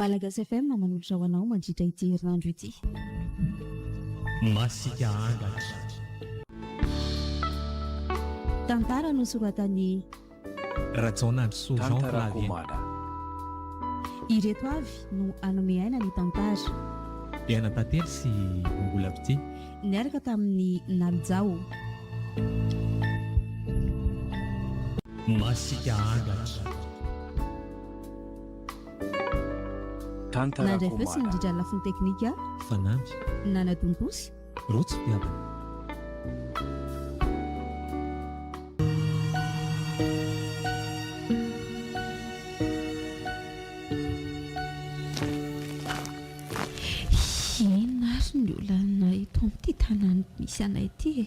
Malagasy FM manolotra ho anao mandritra ity herinandro ity. Masika angatra. Tantara nosoratan'i. Rajaonandrisoa Jean Tantara Flavien. Komana. Ireto avy no hanome aina ny tantara. Diana Tantely sy Mbola Fitia. Niaraka tamin'i Nalijao. Masika angatra. Tantara Nandray feo sy Komana. nandrindra ny lafiny teknika. Fanamby. Nanatontosa. Rotsy Fitiavana. Inona ary ny olana eto amin'ity tanàna misy anay ity e?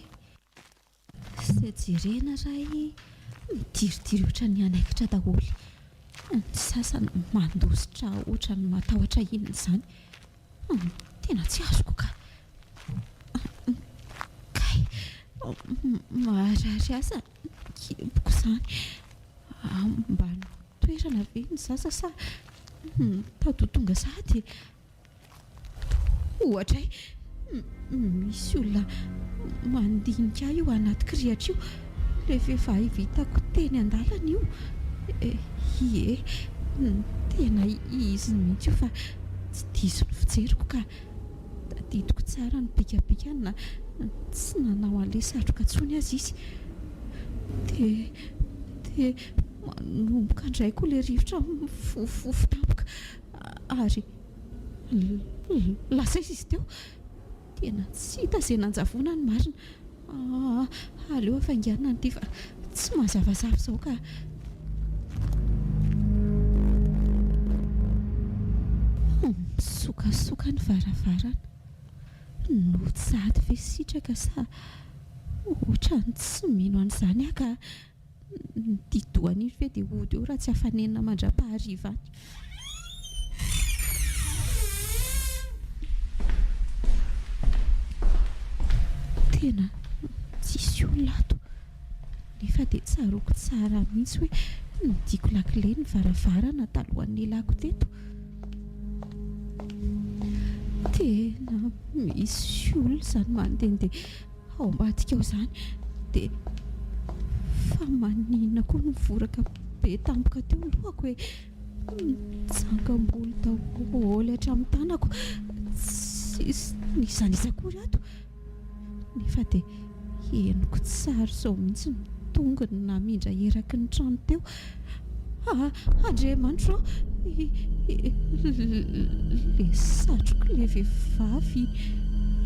Izay jerena ray mitiritiry ohatran'ny hanaikitra daholo. Ny sasany mandositra ohatran'ny matahotra inona izany. Tena tsy azoko ka. Kay, marary ahy izany kiboko izany. Ambany toerana ve ny zaza sa mitady ho tonga sahady e? Ohatra e, misy olona mandinika ahy io anaty kirihatra io, ilay vehivavy hitako teny an-dalana io. Ie, tena izy mihitsy io fa tsy diso ny fijeriko ka. Tadidiko tsara ny bikabikany na tsy nanao an'ilay satroka intsony aza izy. Dia, dia manomboka indray koa ilay rivotra mifofofofo tampoka ary lasa aiza izy teo? Tena tsy hita izay nanjavona ny marina. Aa, aleo hafainganina an'ity fa tsy mazavazava izao ka. Misokasoka ny varavarana. Nody sahady ve sitraka sa ohatran'ny tsy mino an'izany aho ka. Ny di-dohany iny ve dia hody eo raha tsy afa-nenina mandra-pahariva any. Tena tsisy olona ato. Nefa dia tsaroako tsara mihitsy hoe nidiako lakile ny varavarana talohan'ny nialako teto. Tena misy olona izany mandehandeha. Ao ambadika ao izany dia fa maninona koa no mivoraka be tampoka teo ny lohako e! Nitsangam-bolo daholo hatramin'ny tanako, tsisy n'iza n'iza akory ato, nefa dia henoko tsara izao mihitsy ny tongony namindra eraky ny trano teo. Ah, Andriamanitro ô! Ilay satroko ilay vehivavy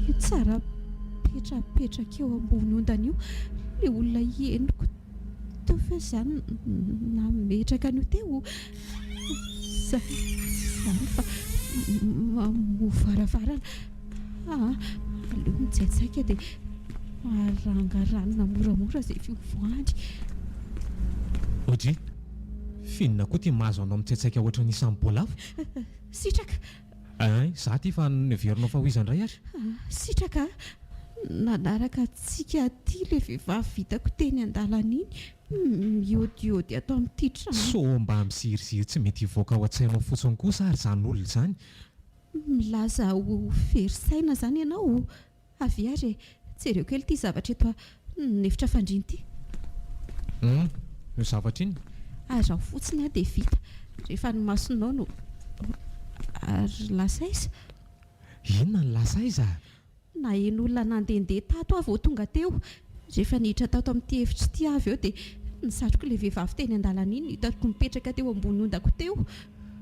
io tsara mipetrapetraka eo ambony ondana io, ilay olona henoko teo ve izany nametraka an'io teo? Izany fa mamoha varavarana. Ah, aleo mitsaitsaika dia arangaranina moramora izay fivoahany. Audrey, f'inona koa ity mahazo anao mitsaitsaika ohatran'ny isan'ny boalavo? Sitraka! Ein, za ty fa neverinao fa ho iza indray ary? Sitraka a! Nanaraka antsika aty ilay vehivavy hitako teny an-dalana iny, miôdiôdy ato amin'ity trano. Sao mba miziriziry tsy mety hivoaka ao an-tsainao fotsiny kosa ary izany olona izany? Milaza ho very saina izany ianao? Avia ary e! Jereo kely ity zavatra eto an'efitra fandriana ity. Hum, io zavatra iny? Araho fotsiny aho dia vita. Rehefa ny masonao no. Ary lasa aiza? Inona no lasa aiza? Naheno olona nandehandeha tato aho vao tonga teo. Rehefa niditra tato amin'ity efitra ity aho avy eo dia ny satroko ilay vehivavy teny an-dalana iny no hitako mipetraka teo ambony ondako teo.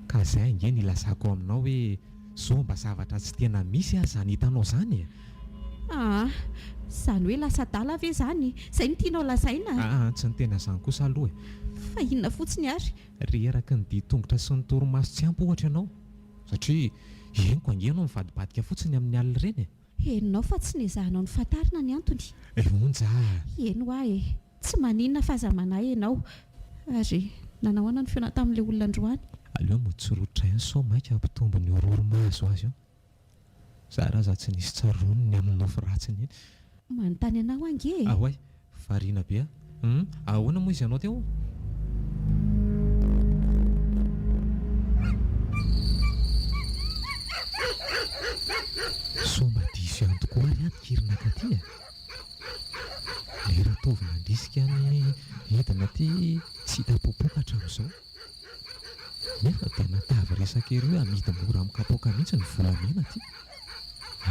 Ka izay ange no ilazako aminao hoe sao mba zavatra tsy tena misy aza izany hitanao izany e! Aa! Izany hoe lasa adala ve izany? Izay no tianao lazaina? Aa! Tsy niteny an'izany kosa aloha e! Fa inona fotsiny ary? Reraky ny dian-tongotra sy ny torimaso tsy ampy ohatra ianao. Satria henoko ange ianao mivadibadika fotsiny amin'ny alina ireny e! Henonao fa tsy nezahanao nofantarina ny antony. Ry Onja a! Heno ahy e! Tsy maninona fa aza manahy ianao. Ary nanao ahoana ny feonao tamin'ilay olona androany? Aleo mody tsy rototra ihany sao mainka hampitombo ny horohoro mahazo azy eo. Zara aza tsy nisy tsaroany ny amin'ny nofy ratsiny iny. Manontany anao ange e! Ahoay! Variana be aho. Hum, ahoana moa izy anao teo? nikiry nakaty e! Ilay Ratovo nandrisika ny hidina aty tsy hita popoka hatramin'izao. Nefa dia natavy resaka ery hoe amidy mora amin'ny kapoaka mihitsy ny volamena aty.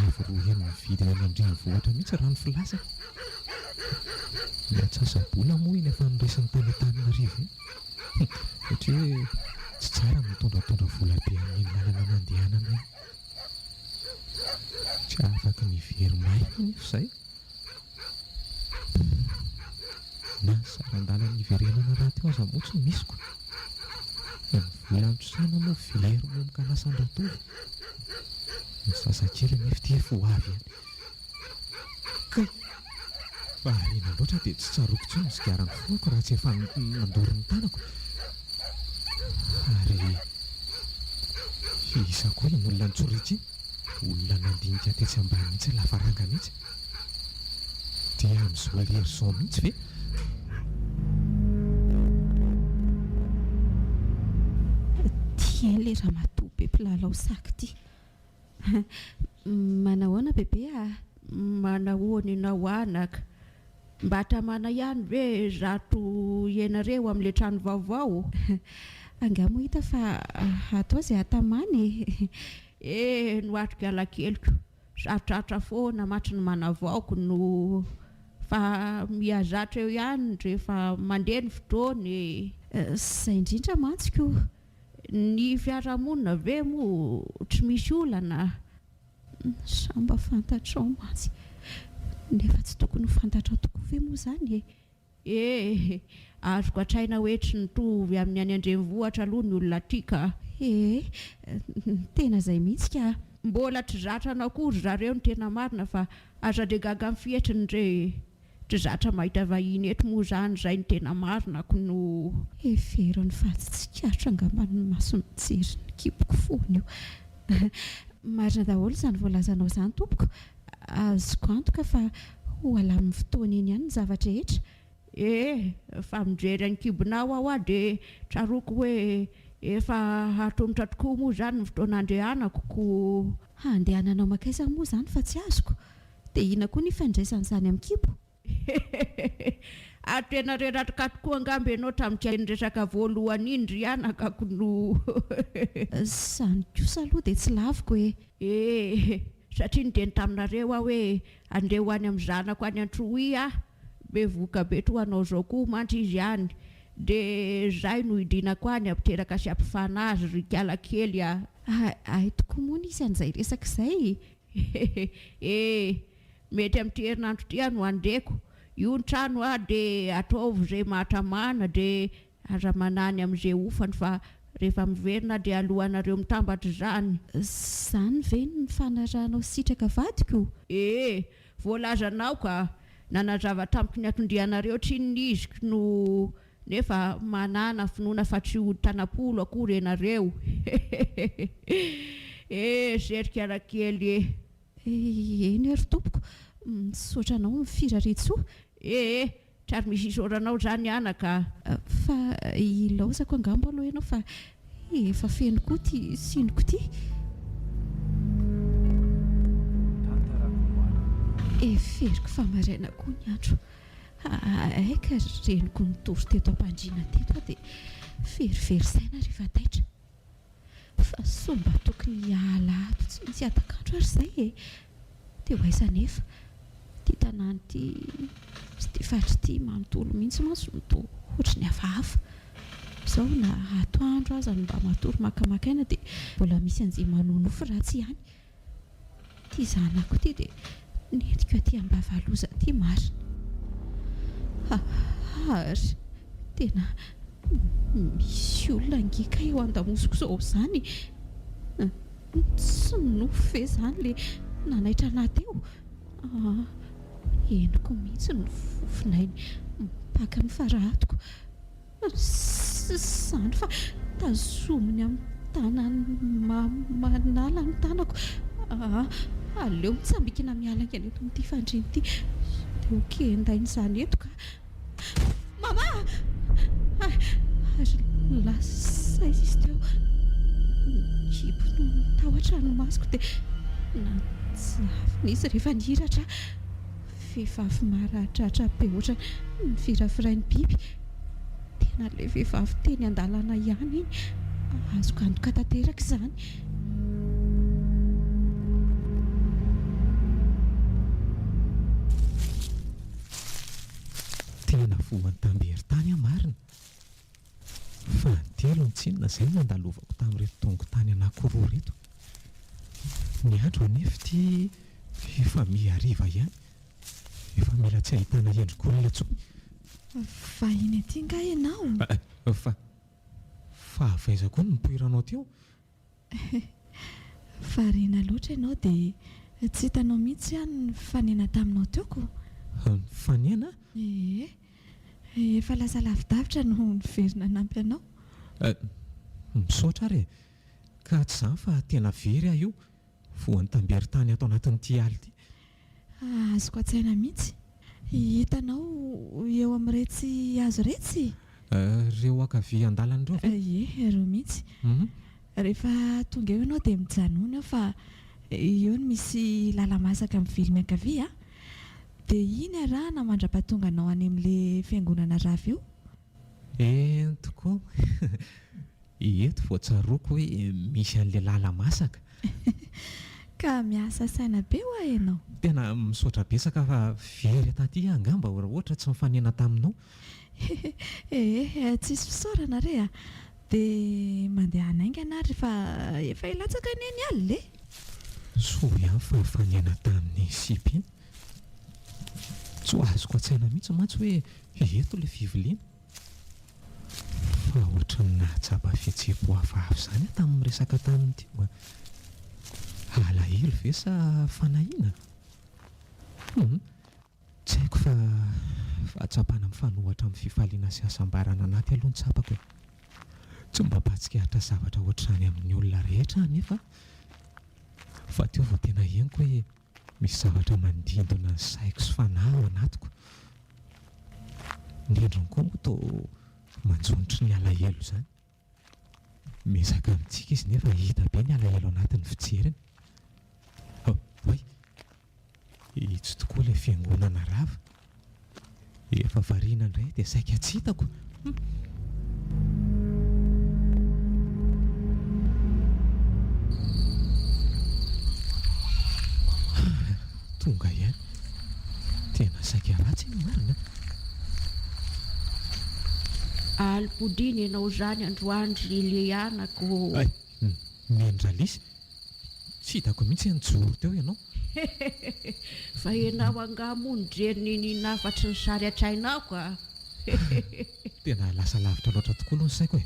Avo roa heny ny vidiny any an-drenivohitra mihitsy raha ny filazany. Ny antsasa-bola moa iny efa noraisiny tany Antananarivo iny. Satria hoe tsy tsara ny mitondratondra vola be amin'iny lalana nandehanana iny. Tsy afaky ny hiverin-maina anefa izay. Na ny saran-dalana hiverenana rahateo aza moa tsy misy ko. Ny vola nitrosana moa very momoka lasan-dRatovo. Ny zazakely anefa ity efa ho avy ihany. Kay! Variana loatra dia tsy tsaroako intsony ny sigara nifohako raha tsy efa nandoro ny tanako. Ary iza koa iny olona nitsoriaka iny? Olona nandinika tetsy ambany mihitsy lavarangana itsy. Dia amin'izao lery izao mihitsy ve? Ty eny le ramatoa be mpilalao sac ty. Manahoana bebe a! Manahoana ianao anaka? Mba tamana ihany ve zato ianareo amin'ilay trano vaovao? Angaha moa hita fa atao izay hatamana e! Eh, no atrika alakeliko. Sarotrarotra foana mantsy ny manavaoko no fa mihazatra eo ihany rehefa mandeha ny fotoana e! Izay indrindra mantsy ko! Ny fiarahamonina ve moa tsy misy olana? Sa mba fantatrao mantsy? Nefa tsy tokony ho fantatrao tokoa ve moa izany e? Eh! Azoko an-tsaina hoe tsy mitovy amin'ny any an-drenivohitra aloha ny olona aty ka. Eh! Tena izay mihitsy ka. Mbola tsy zatra anao koa ry zareo ny tena marina fa aza dia gaga amin'ny fihetsiny re e! Tsy zatra mahita vahiny eto moa izany izay ny tena marina ko no. Hevero ny fa tsy tsikaritra angamba ny maso mijery ny kiboko foana io. Marina daholo izany voalazanao izany tompoko. Azoko antoka fa ho alamin'ny fotoana eny ihany ny zava-drehetra. Eh, fa mijery ny kibonao aho ah dia tsaroako hoe efa hatomotra tokoa moa izany ny fotoana handehanako ko. Handehananao mankaiza moa izany fa tsy azoko? Dia inona koa ny ifandraisan'izany amin'ny kibo? Hehehehe ary tena reraka tokoa angamba ianao tamin'ity niresaka voalohany iny ry anaka ko no. Izany kosa aloha dia tsy laviko e. Eh! Satria niteny taminareo aho hoe andeha ho any amin'ny zanako any Antsohihy aho, bevohoka be toa anao izao koa mantsy izy any, dia izay no hidinako any hampiteraka sy hampifana azy ry ikala kely a! Hay tokoa moa nisy an'izay resaka izay e! Eh! Mety amin'ity herinandro ity aho no handeko, io ny trano a, dia ataovy izay mahatamana dia Aza manany amin'izay hofany fa rehefa miverina dia alohanareo mitambatra izany. Zany ve no nifanarahanao sitraka vadiko? Ee, voalazanao ka! Nanazava tamiko ny anton-dianareo tsinona izy no nefa manana finoana fa tsy hody tanam-polo akory ianareo. Hehehehe. Ee, zerika rakely e! Eny ary tompoko, misaotra anao amin'ny firariantsoa. Ee, Tsy ary misy isaoranao izany anaka a! Fa ilaozako angamba aloha ianao fa efa feno koa ity siniko ity. Heveriko fa maraina koa ny andro. Hay ka reniko nitory teto am-pandriana teto aho dia verivery saina rehefa taitra. Fa soa mba tokony hiala ato tsy misy hatak'andro ary izay e! Dia ho aiza anefa? Ity tanàna ity sy ity faritra ity manontolo mihitsy mantsy no toa ohatry ny hafahafa. Izao na atoandro aza no mba matory makamaka aina dia mbola misy anjia manonofy ratsy ihany. Ity zanako ity dia nentiko aty ambavaloza aty marina. Ary tena misy olona ange kay eo andamosiko izao izany e! Tsy nofy ve izany ilay nanaitra anà teo? Henoko mihitsy ny fofonainy mipaka ny farahatoko. Izany fa tazominy amin'ny tanany manala ny tanako. Aa, aleo mitsambikina miala haingana eto amin'ity fandriana ity. Dia ho kendaina izany eto ka. Mama! Ary lasa aiza izy teo? Nikimpy noho ny tahotra ny masoko dia Nanjavona izy rehefa nihiratra. Vehivavy maradratra be ohatran'ny nofiravirain'ny biby. Tena ilay vehivavy teny an-dalana ihany iny. Azoko antoka tanteraka izany. Tena voan'ny tamberin-tany aho marina. Fahantelony tsinona izay no nandalovako tamin'ireto tongon-tany anankiroa ireto. Ny andro anefa ity efa miha hariva ihany. Efa mila tsy ahitana endrik'olona intsony. Vahiny aty angaha ianao? Fa, fa avy aiza koa no nipoiranao teo? Variana loatra ianao dia tsy hitanao mihitsy aho nifanena taminao teo ko. Nifanena? Ee. Efa lasa lavidavitra no niverina hanampy anao. Misaotra ary e. Ka tsy izany fa tena very aho io. Voan'ny tamberin-tany ato anatin'ity ala ity. Azoko an-tsaina mihitsy. Hitanao eo amin'iretsy hazo iretsy? Ireo ankavia an-dalana ireo ve? Ie, ireo mihitsy. Rehefa tonga eo ianao dia mijanona eo fa eo no misy lala-masaka mivily miankavia. Dia iny arahana mandra-pahatonga anao any amin'ilay fiangonana rava io. Eny tokoa. Eto vao tsaroako hoe misy an'ilay lala-masaka. Ka miasa saina be hoa ianao. Tena misaotra betsaka fa very taty aho angamba raha ohatra tsy nifanena taminao. Ee, tsisy fisaorana re a! Dia mandehana haingana ary fa efa hilatsaka anie ny alina e! Soa ihany fa nifanena tamin'iny sipa iny. Tsy ho azoko an-tsaina mihitsy mantsy hoe eto ilay fiviliana. Fa ohatran'ny nahatsapa fihetseham-po hafahafa izany aho tamin'ny resaka taminy teo a! Alahelo ve sa fanahiana? Hum! Tsy haiko fa fahatsapana mifanohitra amin'ny fifaliana sy hasambarana anaty aloha no tsapako e! Tsy mba mpahatsikaritra zavatra ohatr'izany amin'ny olona rehetra aho anefa fa teo vao tena henoko hoe Misy zavatra mandindona ny saiko sy fanahy ao anatiko. Ny endriny koa moa toa manjonitry ny alahelo izany. Miezaka mitsiky izy nefa hita be ny alahelo anatin'ny fijeriny. Oay! Itsy tokoa ilay fiangonana rava. Efa variana indray dia saika tsy hitako. Tonga ihany. Tena saika ratsy iny marina. Alim-podiana ianao izany androany ry Lianako ô. Hay, neny Ralisy, Tsy hitako mihitsy nijoro teo ianao. Hehehehe fa ianao angaha moa nijery niniana afa-tsy ny sary an-tsainao ka! Hehehehe. Tena lasa lavitra loatra tokoa aloha ny saiko e!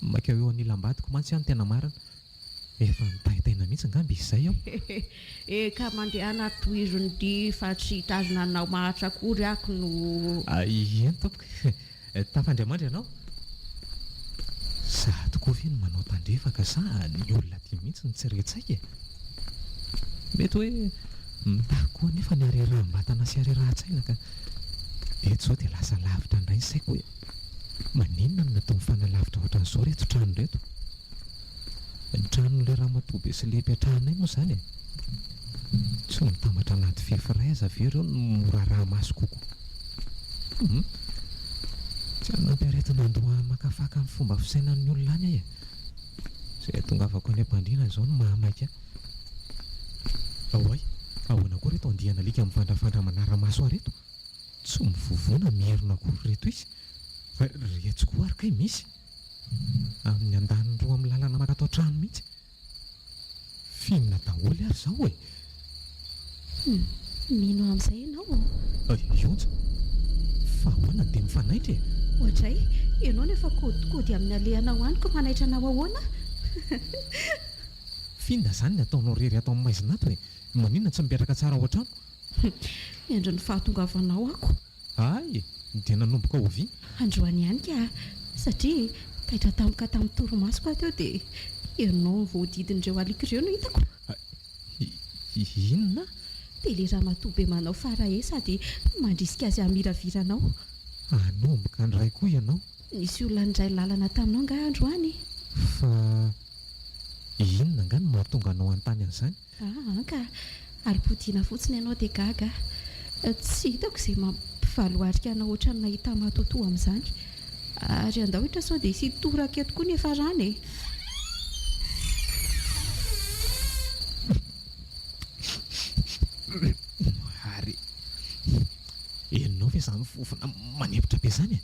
Maika ho eo anilam-badiko mantsy aho ny tena marina. Efa nitaintaina mihitsy angamba izy izay aho. Hehehe eka mandehana ary tohizo ny dia fa tsy hitazona anao maharitra akory ako no. Eny tompoko e! Tafandriamandry ianao? Za tokoa ve no manao tandrefaka sa ny olona aty mihitsy no tsy re tsaika e? Mety hoe mitaky koa anefa ny hareraham-batana sy harerahan-tsaina ka. Eto izao dia lasa lavitra indray ny saiko hoe maninona no natao mifanalavitra ohatran'izao ireto trano ireto? Ny tranon'ilay ramatoa be sy ilay ipetrahanay moa izany e! Tsy ho mitambatra anaty fefy iray aza ve ireo no mora araha-maso kokoa? Hum! Tsy hanampy aretina andoha hamakafaka ny fomba fisainan'ny olona any aho e! Izay hahatongavako any am-pandriana izao no mahamaika ahy. Oay! Ahoana koa ireto andian'alika mivandrafandra manara-maso ahy ireto? Tsy mivovoa na mierona akory ireto izy. Retsy koa ary kay misy! Amin'ny andaniny roa amin'ny lalana mankato an-trano mihitsy. F'inona daholo ary izao e? Hum, mino amin'izay ianao ô? Ionja, fa ahoana no dia mifanaitra e? Oadray, ianao no efa kôdikôdy amin'ny alehanao any ko manaitra anao ahoana? F'inona izany ny ataonao irery ato amin'ny maizina ato e? Maninona tsy mipetraka tsara ao an-trano? Miandry ny fahatongavanao ako. Hay! Dia nanomboka oviana? Androany ihany ka! Satria taitra tampoka tamin'ny torimasoko aho teo dia ianao voahodidin'ireo alika ireo no hitako. Inona? Dia ilay ramatoa be manao farahe sady mandrisika azy hamiravira anao. Hanomboka handray koa ianao? Nisy olona niray lalana taminao angaha androany? Fa inona angaha no. mahatonga anao hanontany an'izany? Aa ka, ary podiana fotsiny ianao dia gaga aho. Tsy hitako izay mampivaloarika anao ohatran'ny nahita matoatoa amin'izany. Ary andao hiditra sao dia hisy hitoraka eto koa ny hiafarany e! Ary henonao ve izany fofona manempotra be izany e?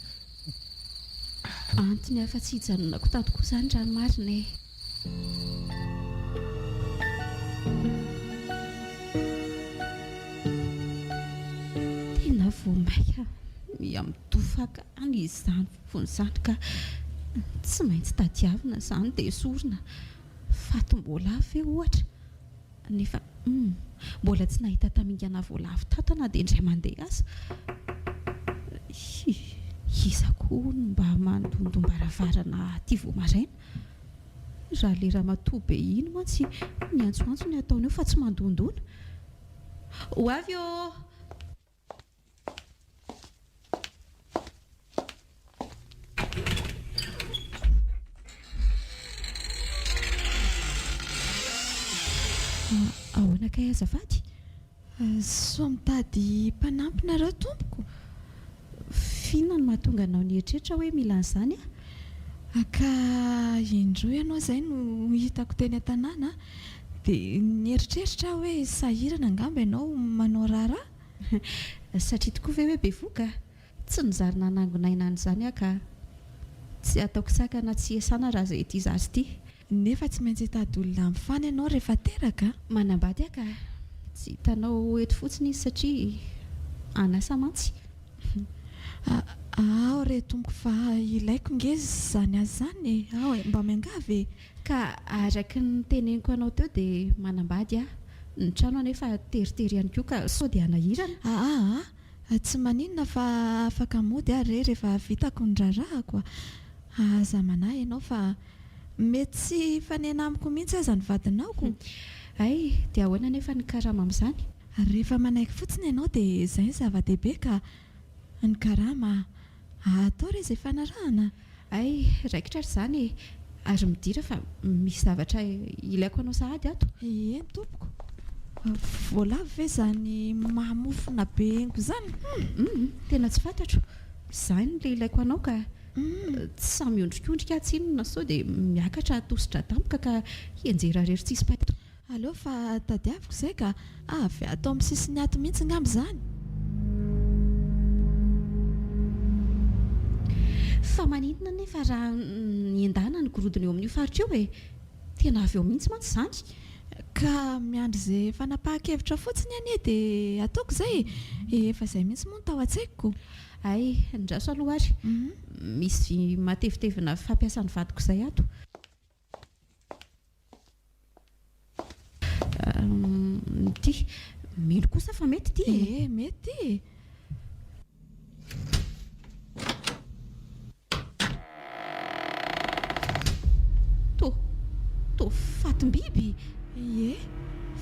Antony hafa tsy hijanonako tato koa izany raha ny marina e! Tena vao maika miha mitofaka any izany fofona izany ka tsy maintsy tadiavina izany dia esorina. Fatim-boalavo ve ohatra? Nefa humm mbola tsy nahita tamingana voalavo tato na dia indray mandeha aza. Hi, iza koa no mba mandondom-baravarana aty vao maraina? Raha le ramatoa be iny mantsy miantsoantso ny ataony eo fa tsy mandondona. Ho avy ô! Ahoana kay azafady? Sao mitady mpanampy nareo tompoko? F'inona no mahatonga anao nieritreritra hoe mila an'izany aho? Ka indroa ianao izay no hitako teny an-tanàna dia nieritreritra aho hoe sahirana angamba ianao manao raharaha? Satria tokoa ve hoe bevohoka? Tsy nizary nanangona aina an'izany aho ka. Tsy ataoko sakana tsy hiasana raha izay ity zaza ity. Nefa tsy maintsy hitady olona mifana ianao rehefa teraka a! Manambady aho ka. Tsy hitanao eto fotsiny izy satria an'asa mantsy. Ao re tompoko fa ilaiko nge izany asa izany e! Ao e! Mba miangavy e! Ka araka ny noteneniko anao teo dia manambady aho. Ny trano anefa teritery ihany koa ka sao dia hanahirana. Aa tsy maninona fa afaka mody aho re rehefa vitako ny raharahako a! Aza manahy ianao fa mety tsy hifanena amiko mihitsy aza ny vadinao ko! Hay, dia ahoana anefa ny karama amin'izany? Rehefa manaiky fotsiny ianao dia izay no zava-dehibe ka! Ny karama, atao re izay fanarahana. Hay, raikitra ary izany e! Ary midira fa misy zavatra ilaiko anao sahady ato. Eny tompoko. Voalavo ve izany mamofona be henoko izany? Hum, tena tsy fantatro. Izany ilay ilaiko anao ka. Tsy samy miondrikondrika aho tsinona sao dia miakatra tosidra tampoka ka hianjera irery tsisy paika. Aleo fa tadiaviko izay ka! Avy ato amin'ny sisiny ato mihitsy angamba izany. Fa maninona anefa raha niendana ny gorodona eo amin'io faritra io e? Tena avy eo mihitsy mantsy izany. Ka miandry izay fanapahan-kevitra fotsiny anie dia ataoko izay e! Efa izay mihitsy moa no tao an-tsaiko ko! Hay, andraso aloha ary. Misy vy matevitevina fampiasan'ny vadiko izay ato. Ity. Mino kosa fa mety ity e. Eh, mety ity e. Tô, tô fatim-biby? Ie,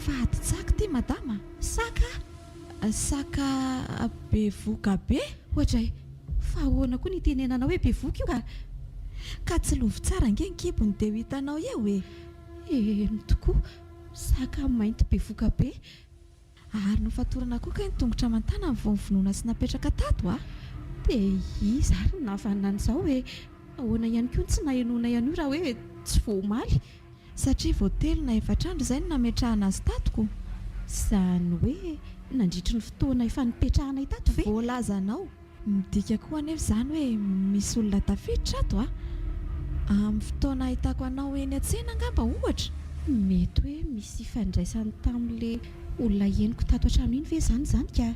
fatin-tsaka ity madama. Saka? Saka bevoka be? Oadray, fa ahoana koa ny itenenanao hoe bevoka io ka? Ka tsilovy tsara ange ny kibony dia ho hitanao eo e! Eny tokoa, saka mainty bevoka be. Ary nofatorana koa kay ny tongotra aman-tanany vao novonoina sy napetraka tato a! Dia iza ary no nahavanona an'izao e? Ahoana ihany koa no tsy nahenoanay an'io raha hoe tsy vao omaly? Satria vao telo na efatra andro izay no nametrahana azy tato ko. Izany hoe nandritry ny fotoana efa nipetrahanay tato ve? Voalazanao. Midika koa anefa izany hoe misy olona tafiditra ato a! Amin'ny fotoana ahitako anao eny an-tsena angamba ohatra? Mety hoe misy ifandraisany tamin'ilay olona henoko tato an-trano iny ve izany izany ka?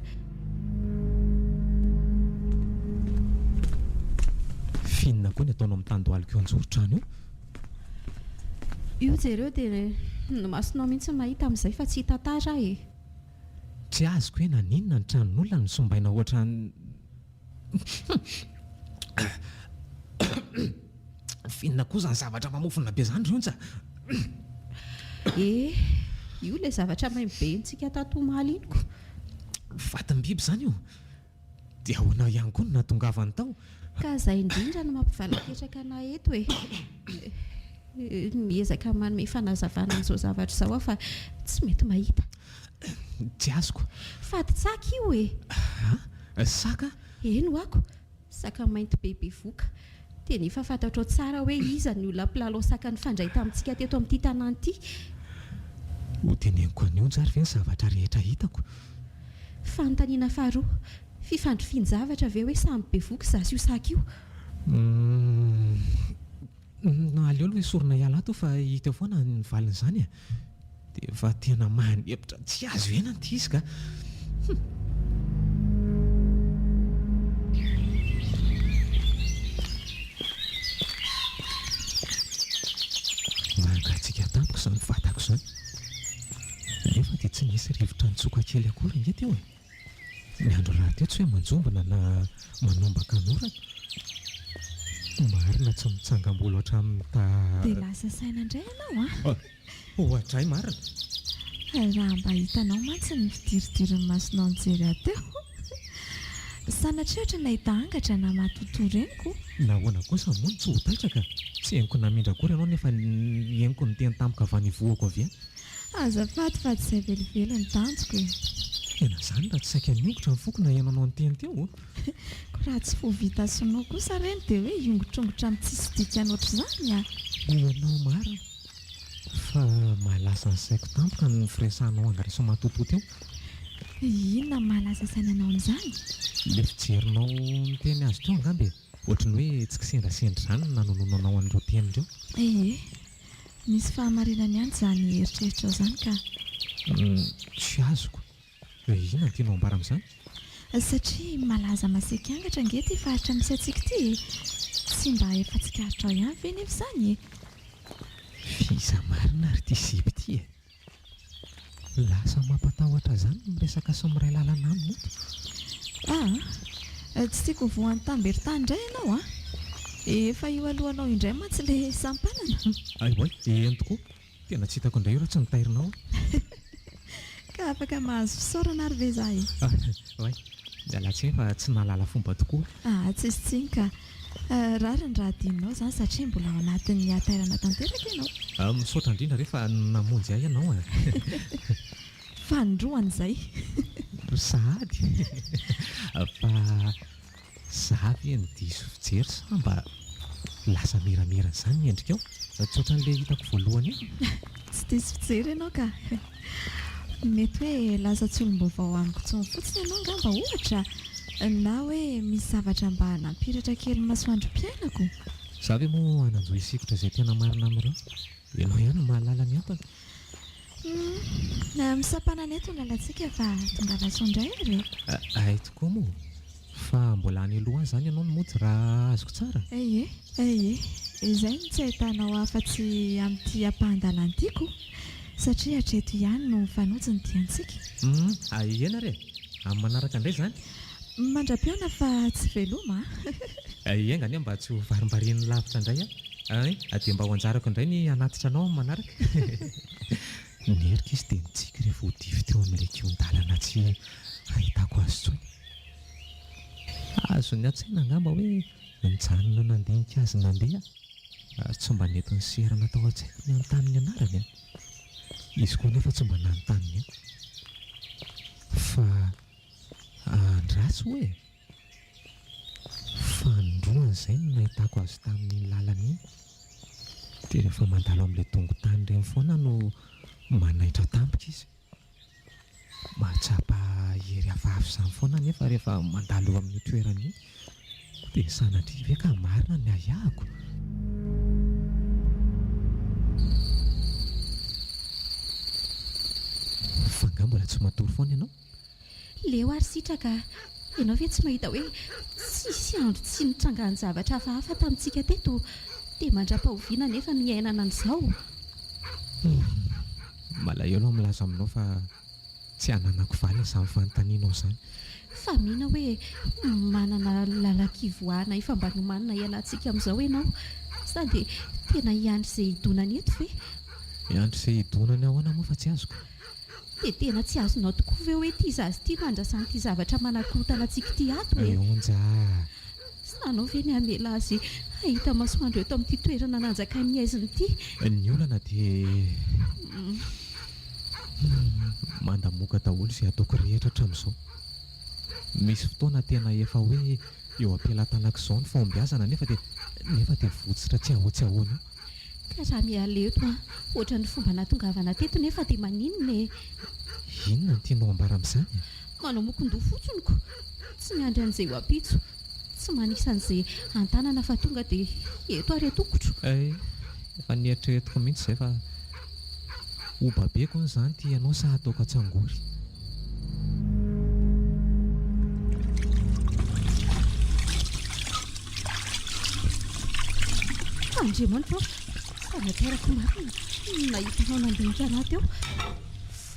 F'inona koa ny ataonao mitandohalika eo an-joron-trano eo? Io jereo dia ny masonao mihitsy no mahita amin'izay fa tsy hitantara aho e! Tsy azoko hoe naninona ny tranon'olona no sombaina ohatran'ny F'inona koa izany zavatra mamofona be izany ry Ontsa? Eh! Io ilay zavatra maimbo be henontsika tato omaly iny ko! Fatim-biby izany io? Dia ahoana ihany koa no nahatongavany tao? Ka izay indrindra no mampivala-ketraka anah eto e! Miezaka manome fanazavana an'izao zavatra izao aho fa tsy mety mahita. Tsy azoko. Fadin-tsaka io e! An? Saka? Eny ho'ako, saka mainty be bevoka. Tena efa fantatrao tsara hoe iza ny olona mpilalao saka nifandray tamintsika teto amin'ity tanàna ity. Hoteneniko an'i Onja ary ve ny zavatra rehetra hitako? Fanontaniana faharoa, fifandrifian-javatra ve hoe samy bevoka izaho sy io saka io? Humm. Aleo aloha esorina hiala ato fa hita eo foana ny valin'izany e! Dia efa tena manempotra tsy azo iainana ity izy ka! Hum! Mangatsiaka tampoka izany vatako izany. Nefa dia tsy nisy rivotra nitsoka kely akory ange teo e! Ny andro rahateo tsy hoe manjombona na manombaka an'orana. Marina tsy mitsangam-bolo hatramin'ny ta. Dia lasa saina indray ianao an! Oadray marina! Raha mba hitanao mantsy ny fidiridirin'ny masonao nijery ahy teo. Sanatria ohatran'ny nahita angatra na matotoa reniko. Nahoana kosa moa no tsy ho taitra ka? Tsy henoko namindra akory ianao nefa henoko niteny tampoka avy any ivohoko avy any. Azafady fa tsy izay velively ny tanjoko e! Tena izany raha tsy saika niongotra ny foko naheno anao niteny teo o! Ko raha tsy fo vita sinoa kosa reny dia hoe hiongotr'ongotra amin'ny tsisy dikany ohatr'izany a! Ianao marina fa mahalasa ny saiko tampoka ny firesahanao angareso matotoa teo. Inona no mahalasa saina anao amin'izany? Ilay fijerinao niteny azy teo angamba e! Ohatry ny hoe tsy kisendrasendra izany no nanononanao an'ireo teny ireo. Ie. Misy fahamarinany ihany izany eritreritrao izany ka. Tsy azoko. Inona no tianao ambara amin'izany? Satria malaza masiaka angatra ange ity faritra misy antsika ity e! Tsy mba efa tsikaritrao ihany ve nefa izany e? F'iza marina ary ity sipa ity e? Lasa mampatahotra izany ny miresaka sy miray lalana aminy eto. Ah! Tsy tiako ho voan'ny tamberin-tany indray ianao an! Efa io alohanao indray mantsy ilay sampanana. Hay oay, eny tokoa. Tena tsy hitako indray io raha tsy notairinao aho. Ka afaka mahazo fisaorana ary ve za e? Oay, miala tsiny fa tsy nahalala fomba tokoa. Ah, tsisy tsiny ka. Rariny raha adinonao izany satria mbola ao anatin'ny hatairana tanteraka ianao. Misaotra indrindra re fa namonjy ahy ianao e. Fanindroany izay. Sahady. Fa za ve no diso fijery sa mba lasa miramirana izany ny endrikao? Tsy ohatran'ilay hitako voalohany iny. Tsy diso fijery ianao ka. Mety hoe lasa tsy olom-baovao amiko intsony fotsiny ianao angamba ohatra, na hoe misy zavatra mba nampiratra kely ny masoandrom-piainako. Za ve moa hanan-jo hisikotra izay tena marina amin'ireo? Ianao ihany no mahalala ny antony. Humm, misampanana eto ny lalantsika fa tongava soa indray ary e! Hay tokoa moa! Fa mbola any aloha any izany ianao no mody raha azoko tsara? Ie, ie, izay no tsy ahitanao afa-tsy amin'ity ampahan-dalana ity ko! Satria hatreto ihany no mifanojo ny diantsika. Humm, eny ary e! Amin'ny manaraka indray izany. Mandra-pihaona fa tsy veloma a! Enga anie mba tsy ho varimbarian'ny lavitra indray aho ein! Dia mba ho anjarako indray ny hanatitra anao amin'ny manaraka. Nierika izy dia nitsiky rehefa ho dify teo amin'ilay kihon-dalana tsy hahitako azy intsony. Azony an-tsaina angamba hoe nijanona nandinika azy nandeha aho, ary tsy mba nety niserana tao an-tsaiko ny hanontany ny anarany an! Izy koa anefa tsy mba nanontany ny ahy. Fa andraso ho'a e! Fanindroany izay no nahitako azy tamin'iny lalana iny. Dia rehefa mandalo amin'ilay dongon-tany ireny foana no manaitra tampoka izy. Mahatsapa hery hafahafa izany foana anefa rehefa mandalo eo amin'io toerana io. Dia sanatria ve ka marina ny ahiahiko? Fa angaha mbola tsy matory foana ianao? Leo ary sitraka a! Ianao ve tsy mahita hoe tsisy andro tsy nitrangan-javatra hafahafa tamintsika teto? Dia mandra-pahoviana anefa no hiainana an'izao? Humm. Malahelo aho milaza aminao fa tsy ananako valiny izany fanontanianao izany. Fa mino aho hoe manana lalan-kivoahana efa mba nomanina hialantsika amin'izao ianao. Sa dia tena hiandry izay hidonany eto ve? Hiandry izay hidonany ahoana moa fa tsy azoko? Dia tena tsy azonao tokoa ve hoe ity zaza ity no andrasan'ity zavatra manakorontana antsika ity ato e? Ry Onja a! Sanao ve ny hamela azy Hahita masoandro eto amin'ity toerana nanjakan'ny haizina ity. Ny olana dia mandamoka daholo izay ataoko rehetra hatramin'izao. Misy fotoana tena efa hoe eo am-pelatanako izao ny fahombiazana nefa dia nefa dia votsotra tsy ahoa tsy ahoana eo. Ka raha miala eto aho, ohatran'ny fomba nahatongavana teto nefa dia maninona e? Inona no tianao ambara amin'izany e? Manao mokon-doha fotsiny ko! Tsy miandry an'izay ho ampitso, tsy manisa an'izay an-tanana fa tonga dia eto ary atokotro. Eh, efa nieritreretiko mihitsy izay fa ho babeko hono izany ity ianao sa hataoko atsangory. Andriamanitra ô, fa natairako marina ny nahita anao nandinika anah teo.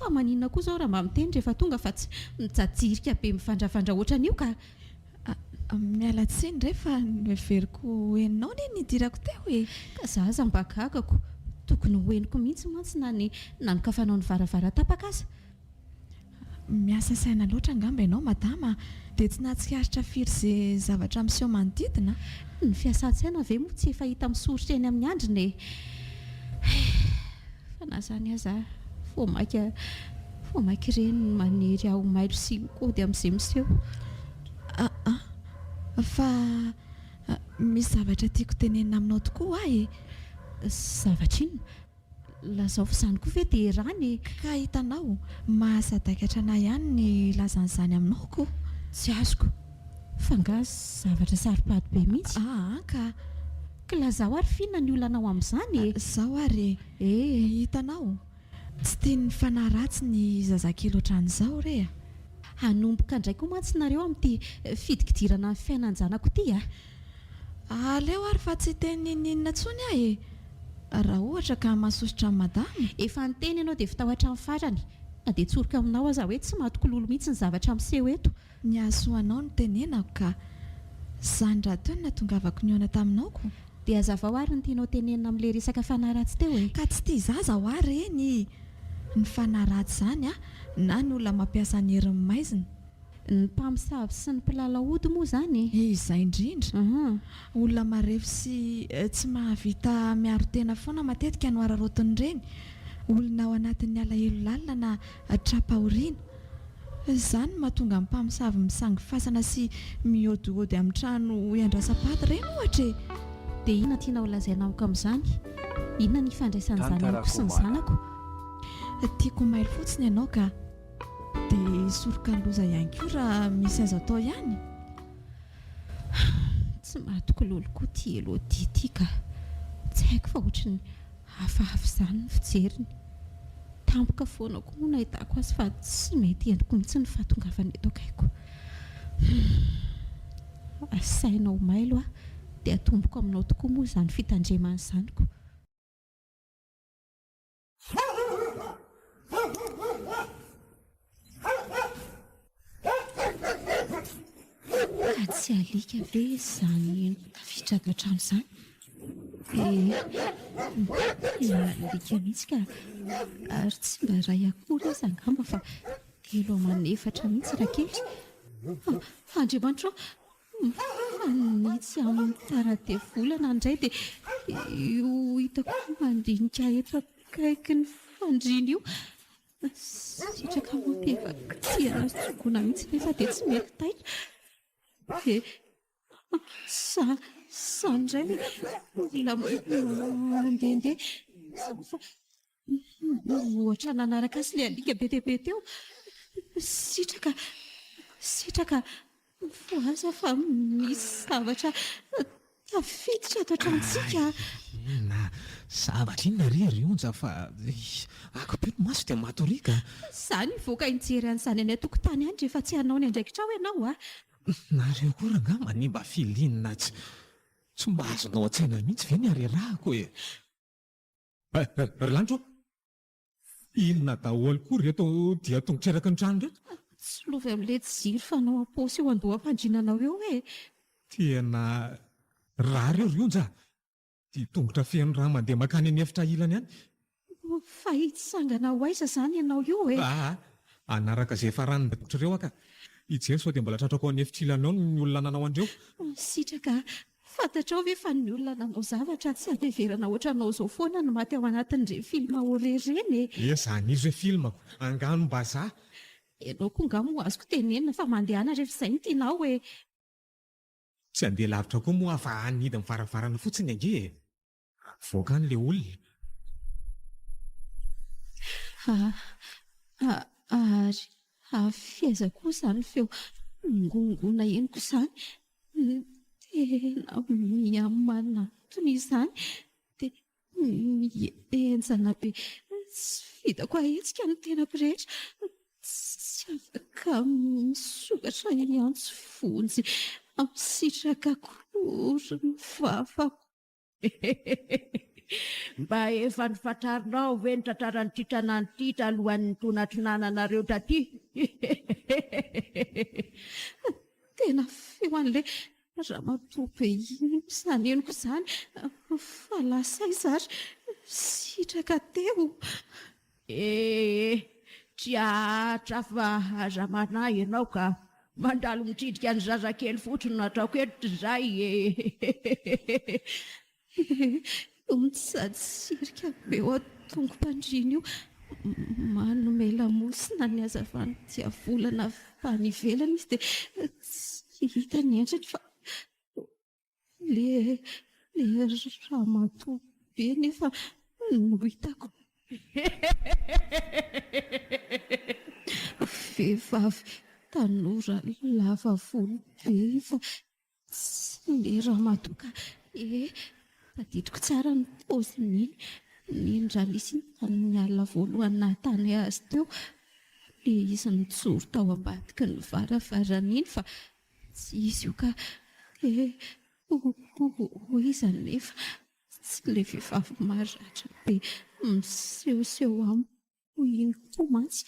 Fa maninona koa izao raha mba miteny rehefa tonga fa tsy mijajirika be mivandravandra ohatran'io ka! Miala tsiny re fa noheveriko ho henonao anie ny nidirako teo e! Ka za aza mba gagako, tokony ho henoko mihitsy mantsy na ny nanokafanao ny varavaran-tapaka aza. Miasa saina loatra angamba ianao madama dia tsy nahatsikaritra firy ze zavatra miseho manodidina. Ny fiasan-tsaina ve moa tsy efa hita misoritra eny amin'ny andriny e! Fa na izany aza vao maika vao maika ireny ny manery ahy ho mailo sy mikaody amin'izay miseho. Aa fa misy zavatra tiako tenenina aminao tokoa hoa e! Zavatra inona? Lazao fa izany koa ve dia rany e! Ka hitanao, mahasadaikatra anah ihany ny hilaza an'izany aminao ko! Tsy azoko. Fa angaha zavatra saro-pady be mihitsy? Aa ka! Ka lazao ary f'inona ny olanao amin'izany e! Zao ary e! Hitanao, tsy tian'ny fanahy ratsy ny zazakely ohatran'izao re a! Hanomboka indray koa mantsy nareo amin'ity fidikidirana ny fiainan-janako ity a! Aleo ary fa tsy hiteny n'inon'inona intsony aho e! Raha ohatra ka mahasosotra an'i madama. Efa niteny ianao dia vita ho hatramin'ny farany. Na dia tsoriko aminao aza hoe tsy matoky lolo mihitsy ny zavatra miseho eto. Ny hahasoa anao no tenenako ka. Izany rahateo no nahatongavako nihaona taminao ko. Dia hazavao ary ny tianao tenenina amin'ilay resaka fanahy ratsy teo e! Ka tsy tia zaza hoa reny! Ny fanahy ratsy izany a, na ny olona mampiasa ny herin'ny maizina. Ny mpamosavy sy ny mpilalao ody moa izany e! Izay indrindra. Olona marefo sy tsy mahavita miaro tena foana matetika no araraotin'ireny. Olona ao anatin'ny alahelo lalina na tra-pahoriana. Izany no mahatonga ny mpamosavy misangy fasana sy mihaodihaody amin'ny trano iandrasam-paty ireny ohatra e! Dia inona tianao holazaina amiko amin'izany? Inona ny ifandraisan'izany amiko sy ny zanako? Tiako ho mailo fotsiny ianao ka. Dia hisoroka ny loza ihany koa raha misy azo atao ihany? Tsy mahatoky lolo koa ity Elodie ity ka! Tsy haiko fa ohatry ny hafahafa izany ny fijeriny. Tampoka foana koa moa nahitako azy fa tsy mety henoko mihitsy ny fahatongavany eto akaikiko. Humm. Asainao mailo aho dia atomboko aminao tokoa moa izany fitandremana izany ko! Ka tsy alika ve izany tafiditra ato an-trano izany? Eh, tena alika mihitsy ka. Ary tsy mba iray akory aza angamba fa telo aman'efatra mihitsy Rakely. Andriamanitra ô! Mifanitsy amin'ny tara-devolana indray dia io hitako mandinika eto akaikin'ny fandriana io. Sitraka moa dia efa kitihana sy tsogoina mihitsy nefa dia tsy mety taitra. Dia izany indray ilay olona mandehandeha. Ohatra nanaraka azy ilay alika be dia be teo. Sitraka, sitraka, voalaza fa misy zavatra tafiditra ato an-tranontsika. Inona? Zavatra inona re ry Onja fa akipio ny maso dia matoria ka. Izaho nivoaka hijery an'izany any an-tokotany any rehefa tsy hanao ny andraikitrao ianao a! Nareo koa rangahy manimba feeling tsy tsy mba azonao an-tsaina mihitsy ve ny harerahako e? Ry lanitra ô! Inona daholo koa ireto dian-tongotra eraky ny trano ireto? Tsilovy amin'ilay jiro fanao am-paosy eo an-doham-pandriananao eo e! Tena rary eo ry Onja a! Dian-tongotra feno rà mandeha mankany amin'ny efitra ilany any. Fa hitsangana ho aiza izany ianao io e? Aa! Hanaraka izay efa ranon-tongotra ireo aho ka! Hijery sao dia mbola tratrako ao an'efitra ilany ao ny olona nanao an'ireo. Sitraka a! Fantatrao ve fa ny olona nanao zavatra tsy andeverana ohatranao izao foana no maty ao anatin'ireny film horreur ireny e! He zany izy hoe film-ko, anganom-bazaha. Ianao koa nga moa azoko tenenina fa mandehana rehefa izay no tianao e! Tsy handeha lavitra koa moa aho fa hanidy ny varavarana fotsiny ange e! Mivoaka any ilay olona. Ary avy aiza koa izany feo mingongona henoko izany? Tena miha-manantona izany dia mihenjana be tsy vitako ahetsika ny tenako rehetra. Tsy afaka misokatra hiantso vonjy amin'ny sitraka akory ny vavako. Mba efa nofantarinao ve ny tantaran'ity tanàna ity talohan'ny nitonatronananareo taty? Tena feo an'ilay ramatoa be iny izany henoko izany fa lasa aiza ary sitraka teo. Ee, tsy haharitra fa aza manahy ianao ka. Mandalo mitsidika ny zazakely fotsiny no ataoko eto izay e! Io mitsatsirika be eo an-tongom-pandriana io, manome lamosina ny hazavan'ny diavolana avy any ivelany izy dia tsy hita ny endriny fa Le le ramatoa be nefa no hitako. Vehivavy tanora lava volo be io fa tsy le ramatoa ka. Eh, tadidiko tsara ny paoziny iny. Neny Ralisy iny tamin'ny alina voalohany nahatany azy teo. Le izy nijoro tao ambadiky ny varavarana iny fa Tsy izy io ka! Eh! Ho iza anefa? Tsy ilay vehivavy maratra be misehoseho amiko iny koa mantsy.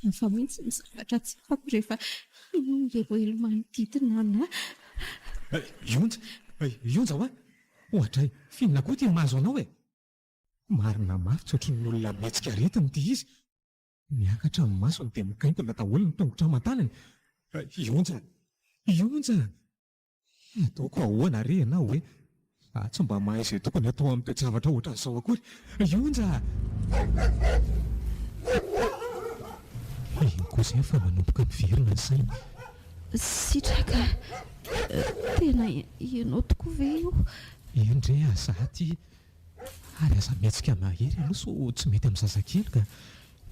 Hafa mihitsy ny zavatra tsapako rehefa mihelohelo manodidina anà. Ionja! Ionja hoa! Oadray! F'inona koa ity mahazo anao e? Marina mafy tsy ohatry ny olona mihetsika aretina ity izy. Miakatra ny masony dia mikainkona daholo ny tongotra aman-tanany. Ionja! Ionja! Ataoko ahoana re ianao e? Za tsy mba mahay izay tokony hatao amin'ny toe-javatra ohatran'izao akory. Ionja! Iny kosa efa manomboka miverina ny sainy. Sitraka, tena ianao tokoa ve io? Eny re a, za aty. Ary aza mihetsika mahery aloha sao tsy mety amin'ny zazakely ka.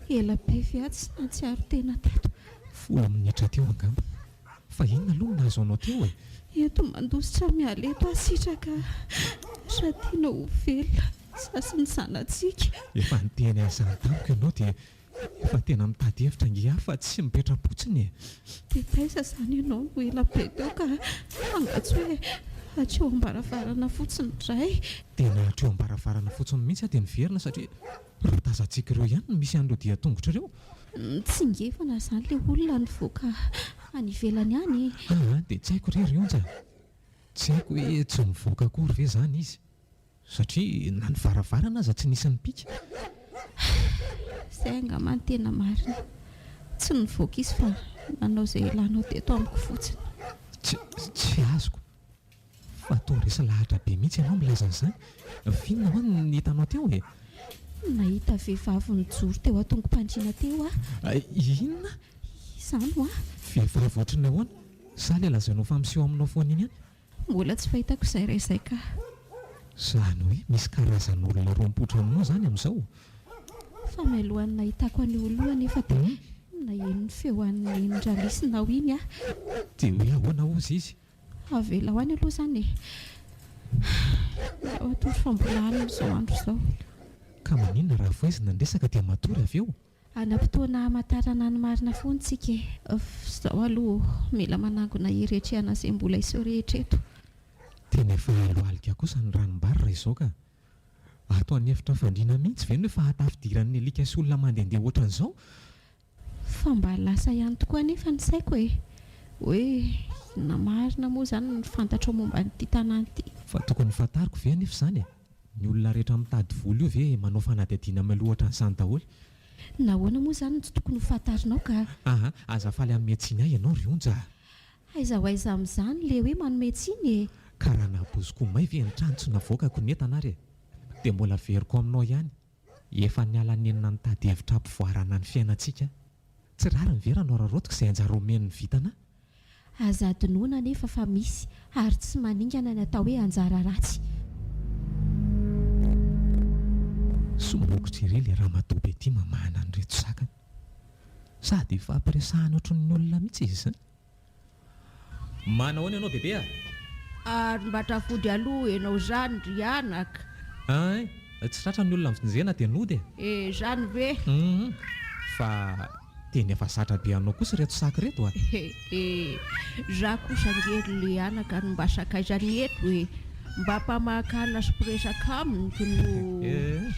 Ela be ve aho tsy nahatsiaro tena teto? Folo minitra teo angamba. Fa inona aloha no nahazo anao teo e? Eto mandositra miala eto aho sitraka raha tianao ho velona za sy ny zanatsika. Efa niteny an'izany tamiko ianao dia Efa tena mitady hevitra ange aho fa tsy mipetra-potsiny e! Dia taiza izany ianao no ela be teo ka angaha tsy hoe hatreo am-baravarana fotsiny indray? Tena hatreo am-baravarana fotsiny mihitsy aho dia niverina satria ireo tazantsika ireo ihany no misy an'ireo dian-tongotra ireo. Mitsingevana izany ilay olona nivoaka any ivelany any e! Aa dia tsy haiko re ry Onja a! Tsy haiko hoe tsy mivoaka akory ve izany izy? Satria na ny varavarana aza tsy nisy nipika. Izay angamba no tena marina. Tsy nivoaka izy fa nanao izay ilanao teto amiko fotsiny. Tsy, tsy azoko. Fa toa resy lahatra be mihitsy ianao milaza an'izany. F'inona hoa no hitanao teo e? Nahita vehivavy nijoro teo an-tongom-pandriana teo aho. Inona? Izany hoa. Vehivavy ohatry ny ahoana? Sa ilay lazainao fa miseho aminao foana iny ihany? Mbola tsy fahitako izay iray izay ka. Izany hoe misy karazan'olona roa mipoitra aminao izany amin'izao? Fa mialohan'ny nahitako an'io olona io anefa dia naheno ny feo an'i Neny Ralisinao iny aho. Dia hoe ahoana hozy izy? Avelao any aloha izany e. Aleo hatory fa mbola alina izao andro izao. Ka maninona raha voizina ny resaka dia matory avy eo? Hanam-potoana hamantarana ny marina foana tsika e. F'izao aloha mila manangona hery hiatrehana izay mbola hiseho rehetra eto. Tena efa alohalika kosa ny ranombary raha izao ka. Ato an'efitra fandriana mihitsy ve no efa ahatafidiran'ny alika sy olona mandehandeha ohatran'izao? Fa mba lasa ihany tokoa anefa ny saiko e. Hoe inona marina moa izany no fantatrao momba an'ity tanàna ity? Fa tokony fantariko ve anefa izany e? Ny olona rehetra mitady vola io ve manao fanadihadiana mialoha ohatran'izany daholo? Nahoana moa izany no tsy tokony ho fantarinao ka? Aa, aza faly hanome tsiny ahy ianao ry Onja a! Aiza ho aiza amin'izany le hoe manome tsiny e? Ka raha nahabozoko ho may ve ny trano tsy navoakako ny entana ary e? Dia mbola averiko aminao ihany, efa niala nenina nitady hevitra hampivoarana ny fiainantsika aho. Tsy rariny ve raha noararaotiko izay anjara omen'ny vintana ahy? Aza adinoina anefa fa misy ary tsy maningana ny atao hoe anjara ratsy. Somokotra ery ilay ramatoa be ity mamahana an'ireto sakany. Sady ifampiresahany ohatran'ny olona mihitsy izy izany. Manahoana ianao bebe a? Ary mba tafody aloha ianao izany ry anaka. Ein, tsy tratra ny olona nivonjena dia nody e. E, izany ve? Hum, fa tena efa zatra be anao kosa ireto saka ireto a. E, za kosa ange ry le anaka no mba sakaizany eto e. Mba mpamaha-kanina sy mpiresaka aminy no. E,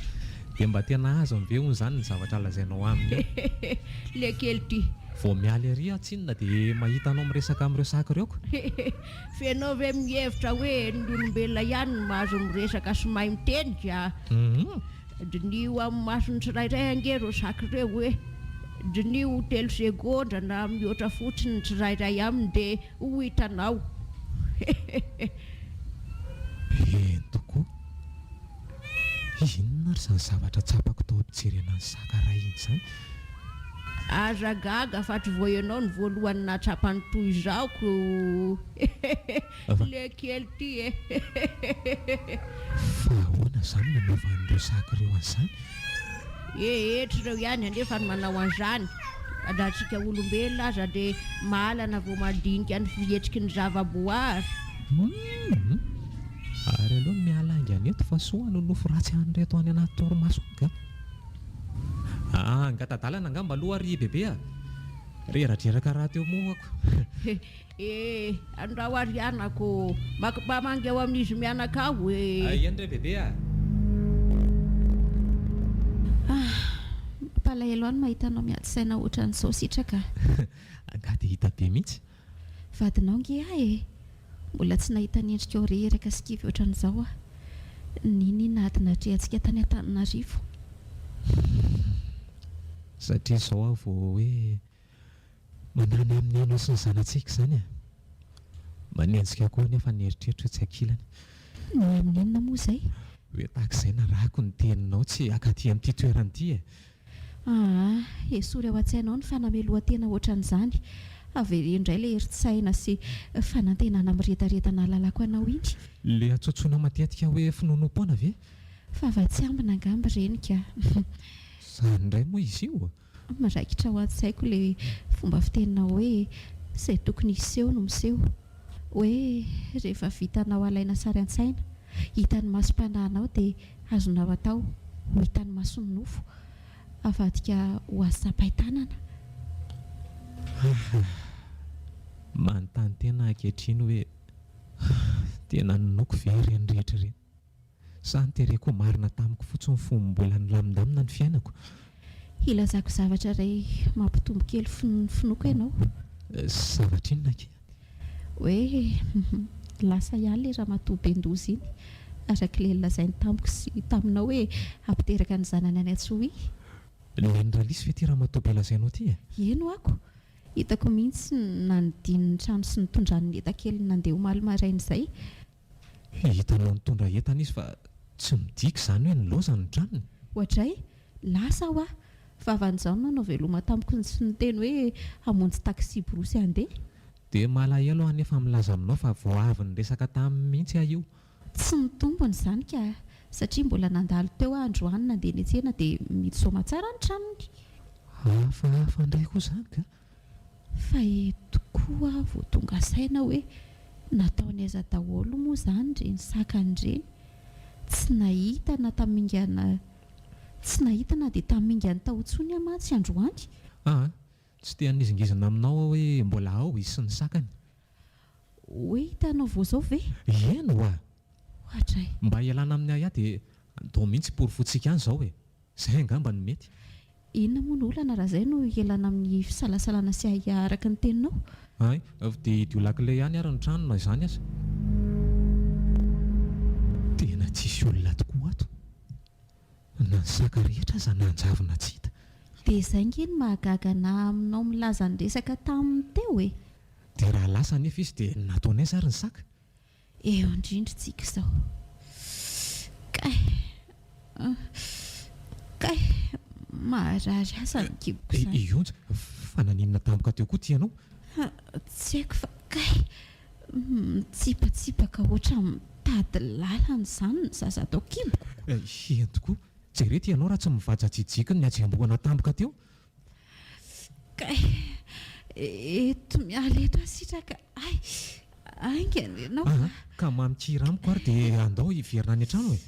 dia mba tena azony ve hono izany ny zavatra lazainao aminy eo? Le kely ty. Vao miala ery aho tsinona dia mahita anao miresaka amin'ireo saka ireo ko. F'enao ve mihevitra hoe ny olombelona ihany no mahazo miresaka sy mahay miteny ka? Diniho amin'ny mason'ny tsirairay ange ireo saka ireo e! Diniho telo segondra na mihoatra fotsiny ny tsirairay aminy dia ho hitanao. Eny tokoa. Inona ary izany zavatra tsapako tao am-pijerena ny saka iray iny izany? Aza gaga fa tsy vao ianao no voalohany nahatsapa ny toy izao ko le kely ty e. Fa ahoana izany no nanaovan'ireo saka ireo an'izany? Ee, tsy ireo ihany anefa no manao an'izany fa na antsika olombelona aza dia mahalana vao mandinika ny fihetsiky ny zava-boary. Humm! Ary aleo miala haingana eto fa soa hanonofy ratsy an'ireto any anaty torimaso any ka. Ah, angata-dalana angamba aloha ry bebe a! Reradreraka rahateo moa ako. Eh, andrao ary anako ô! Mba mangy ao amin'izy mianaka ao e! Eny re bebe a! Ah, mampalahelo ahy ny mahita anao miady saina ohatran'izao Sitraka a! Angaha dia hita be mihitsy? Vadinao nge ahy e! Mbola tsy nahita ny endrikao reraka sy kivy ohatran'izao aho. N'inon'inona ady natrehantsika tany Antananarivo. Satria izao aho vao hoe manana amin'ny anao sy ny zanatsika izany e! Manenjika koa anefa ny eritreritro etsy ankilany. Ny amin'ny inona moa izay? Hoe tahaka izay narahako ny teninao tsy hakaty amin'ity toerana ity e! Aa, esory ao an-tsainao ny fanamelohan-tena ohatran'izany. Avereno indray ilay herin-tsaina sy fanantenana miredareda nahalalako anao iny. Ilay antsoantsoina matetika hoe finoanoam-poana ve? Vava tsy ambina angamba ireny ka. Izany indray moa izy io? Miraikitra ao an-tsaiko ilay fomba fiteninao hoe izay tokony hiseho no miseho. Hoe rehefa vitanao alaina sary an-tsaina, hitan'ny masom-panahinao dia Azonao atao ho hitan'ny mason'ny nofo, avadika ho azo tsapain-tanana. Haha. Manontany tena aho ankehitriny hoe tena ninoako ve ireny rehetra ireny? Sa notereko ho marina tamiko fotsiny fony mbola nilamindamina ny fiainako? Hilazako zavatra iray mampitombo kely ny finoako ianao. Zavatra inona akia? Hoe lasa ihany ilay ramatoa be ndoza iny, araka ilay nolazainy tamiko sy taminao hoe hampiteraka ny zanany any Antsohihy. Neny Ralisy ve ity ramatoa be lazainao ity e? Eny ho'ako. Hitako mihitsy ny nanidiny ny trano sy nitondrany ny entan-keliny nandeha omaly maraina izay. Hitanao nitondra entana izy fa tsy midika izany hoe nilaozany ny tranony. Oadray, lasa hoa! Vavan'izao no nanao veloma tamiko sy niteny hoe hamonjy taxi-brousse handeha. Dia malahelo aho anefa milaza aminao fa vao avy niresaka taminy mihitsy aho io. Tsy mitombina izany ka, satria mbola nandalo teo aho androany nandeha niantsena dia mihidy soamatsara ny tranony. Hafahafa indray koa izany ka! Fa eto koa aho vao tonga saina hoe nataony aiza daholo moa izany ireny sakany ireny? Tsy nahita na tamingana tsy nahita na dia tamingany tao intsony aho mantsy androany. Aa, tsy te hanizingizina aminao aho hoe mbola ao izy sy ny sakany. Hoe hitanao vao izao ve? Eny oa! Oadray. Mba hialana amin'ny ahiahy dia andao mihitsy porofointsika any izao e! Izay angamba no mety. Inona moa no olana raha izay no hialana amin'ny fisalasalana sy ahiahy araka ny teninao? Hay, dia hidio lakile ihany ary ny trano na izany aza. Tena tsisy olona tokoa ato. Na ny saka rehetra aza nanjavona tsy hita. Dia izay nge no mahagaga anà aminao milaza ny resaka taminy teo e! Dia raha lasa anefa izy dia nataony aiza ary ny saka? Eo indrindra tsika izao. Kay! Kay! Maharary ahy izany kiboko izany. I Onja, fa naninona tampoka teo koa ity ianao? Tsy haiko fa kay! Mitsipatsipaka ohatran'ny mitady lalana izany ny zaza ato an-kiboko. Eny tokoa, jereo ity ianao raha tsy mivajajijiky ny hajembohana tampoka teo. Kay! Eto miala eto aho sitraka ay! Haingana ianao ka! Ka mamikira amiko ary dia andao hiverina any an-trano e!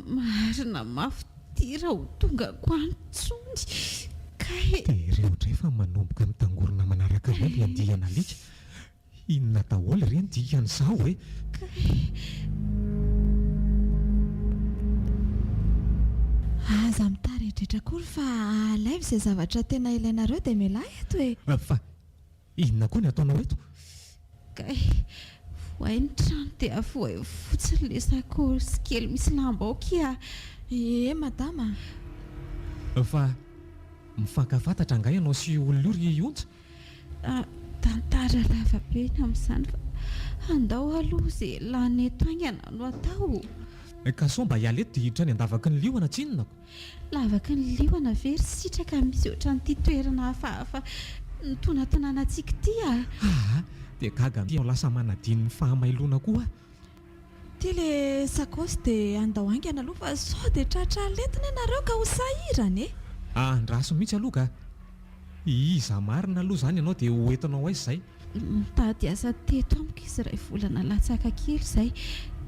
Marina mafy ity raha ho tongako any intsony kay! Dia ireo indray fa manomboka mitangorona manaraka anay ny andian'alika. Inona daholo re ny dikan'izao e? Kay! Aza mitaredretra akory fa alaivo izay zavatra tena ilainareo dia mialà eto e! Fa inona koa ny ataonao eto? Kay! Vohay ny trano dia vohay fotsiny ilay sakaosy kely misy lamba ao kia! Ee madama a! Fa mifankafantatra angaha ianao sy io olona io ry Onja? Tantara lava be ny amin'izany fa andao aloha izay lany eto haingana no atao. Ka sao mba hiala eto dia hiditra any an-davaky ny liona tsinona ko. Lavaky ny liona ve ry sitraka misy ohatran'ity toerana hafahafa nitonatonanantsika ity a! Aa! Dia gaga aho lasa manadino ny fahamailoana koa aho. Ty le sakaosy de andao haingana aloha fa sao de tratra alentina ianareo ka ho sahirana e! Andraso mihitsy aloha ka! Iza marina aloha izany ianao dia ho entinao aiza izay? Nitady asa teto amiko izy iray volana latsaka kely izay.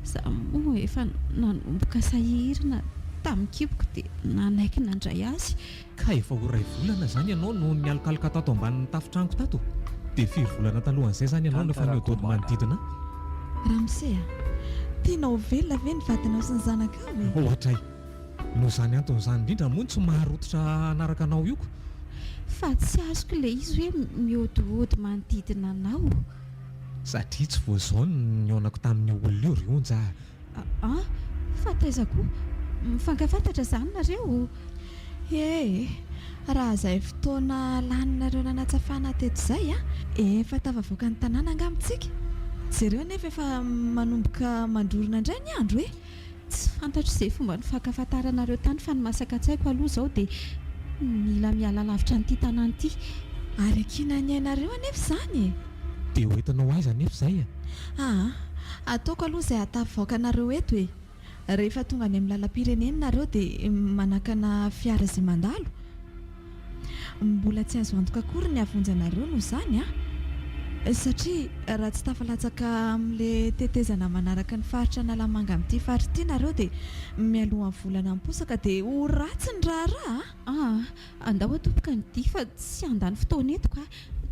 Izaho moa efa nanomboka sahirana tamin'ny kiboko dia nanaiky nandray azy. Ka efa ho iray volana izany ianao no nialokaloka tato ambanin'ny tafon-tranoko tato? Dia firy volana talohan'izay izany ianao no efa nihodihody manodidina ahy? Ramose a! Tianao ho velona ve ny vadinao sy ny zanakao e? Ohatray! Noho izany antony izany indrindra moa no tsy maharototra hanaraka anao io ko! Fa tsy azoko ilay izy hoe mihodihody manodidina anao. Satria tsy vao izao no nihaonako tamin'io olona io ry Onja a! An! Fa taiza koa? Mifankafantatra izany nareo? Ee, raha izay fotoana laninareo nanatsafana teto izay an! Efa tafavoaka ny tanàna angamba tsika? Jereo anefa efa manomboka mandrorona indray ny andro e! Tsy fantatro izay fomba nifankafantaranareo tany fa ny masaka an-tsaiko aloha izao dia mila miala lavitra an'ity tanàna ity. Ary ankina ny ainareo anefa izany e! Dia ho entinao aiza anefa izay e? Aa! Ataoko aloha izay hahatafavoaka anareo eto e! Rehefa tonga any amin'ny lalam-pirenena nareo dia manakana fiara izay mandalo. Mbola tsy azo antoka akory ny hahavonjy anareo noho izany an! Satria raha tsy tafalatsaka amin'ilay tetezana manaraka ny faritra Analamanga amin'ity faritra ity nareo dia mialohan'ny volana miposaka dia ho ratsy ny raharaha a! Aa! Andao atomboka ny dia fa tsy handany fotoana eto ka!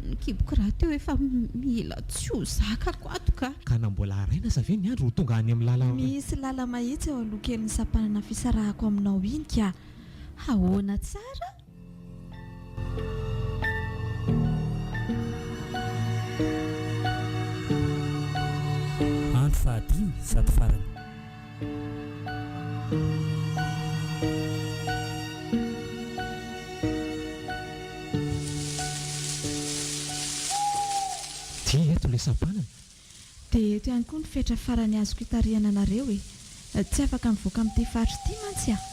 Ny kiboko rahateo efa mila tsy ho zakako ato ka! Ka na mbola haraina aza ve ny andro ho tonga any amin'ny lala. Misy lala mahitsy eo aloha kelin'ny sampanana fisarahako aminao iny ka! Ahoana tsara? Andro fahadimy sady farany. Ty eto le sampanana. Dia eto ihany koa ny fetra farany azoko itarihana anareo e! Tsy afaka mivoaka amin'ity faritra ity mantsy aho.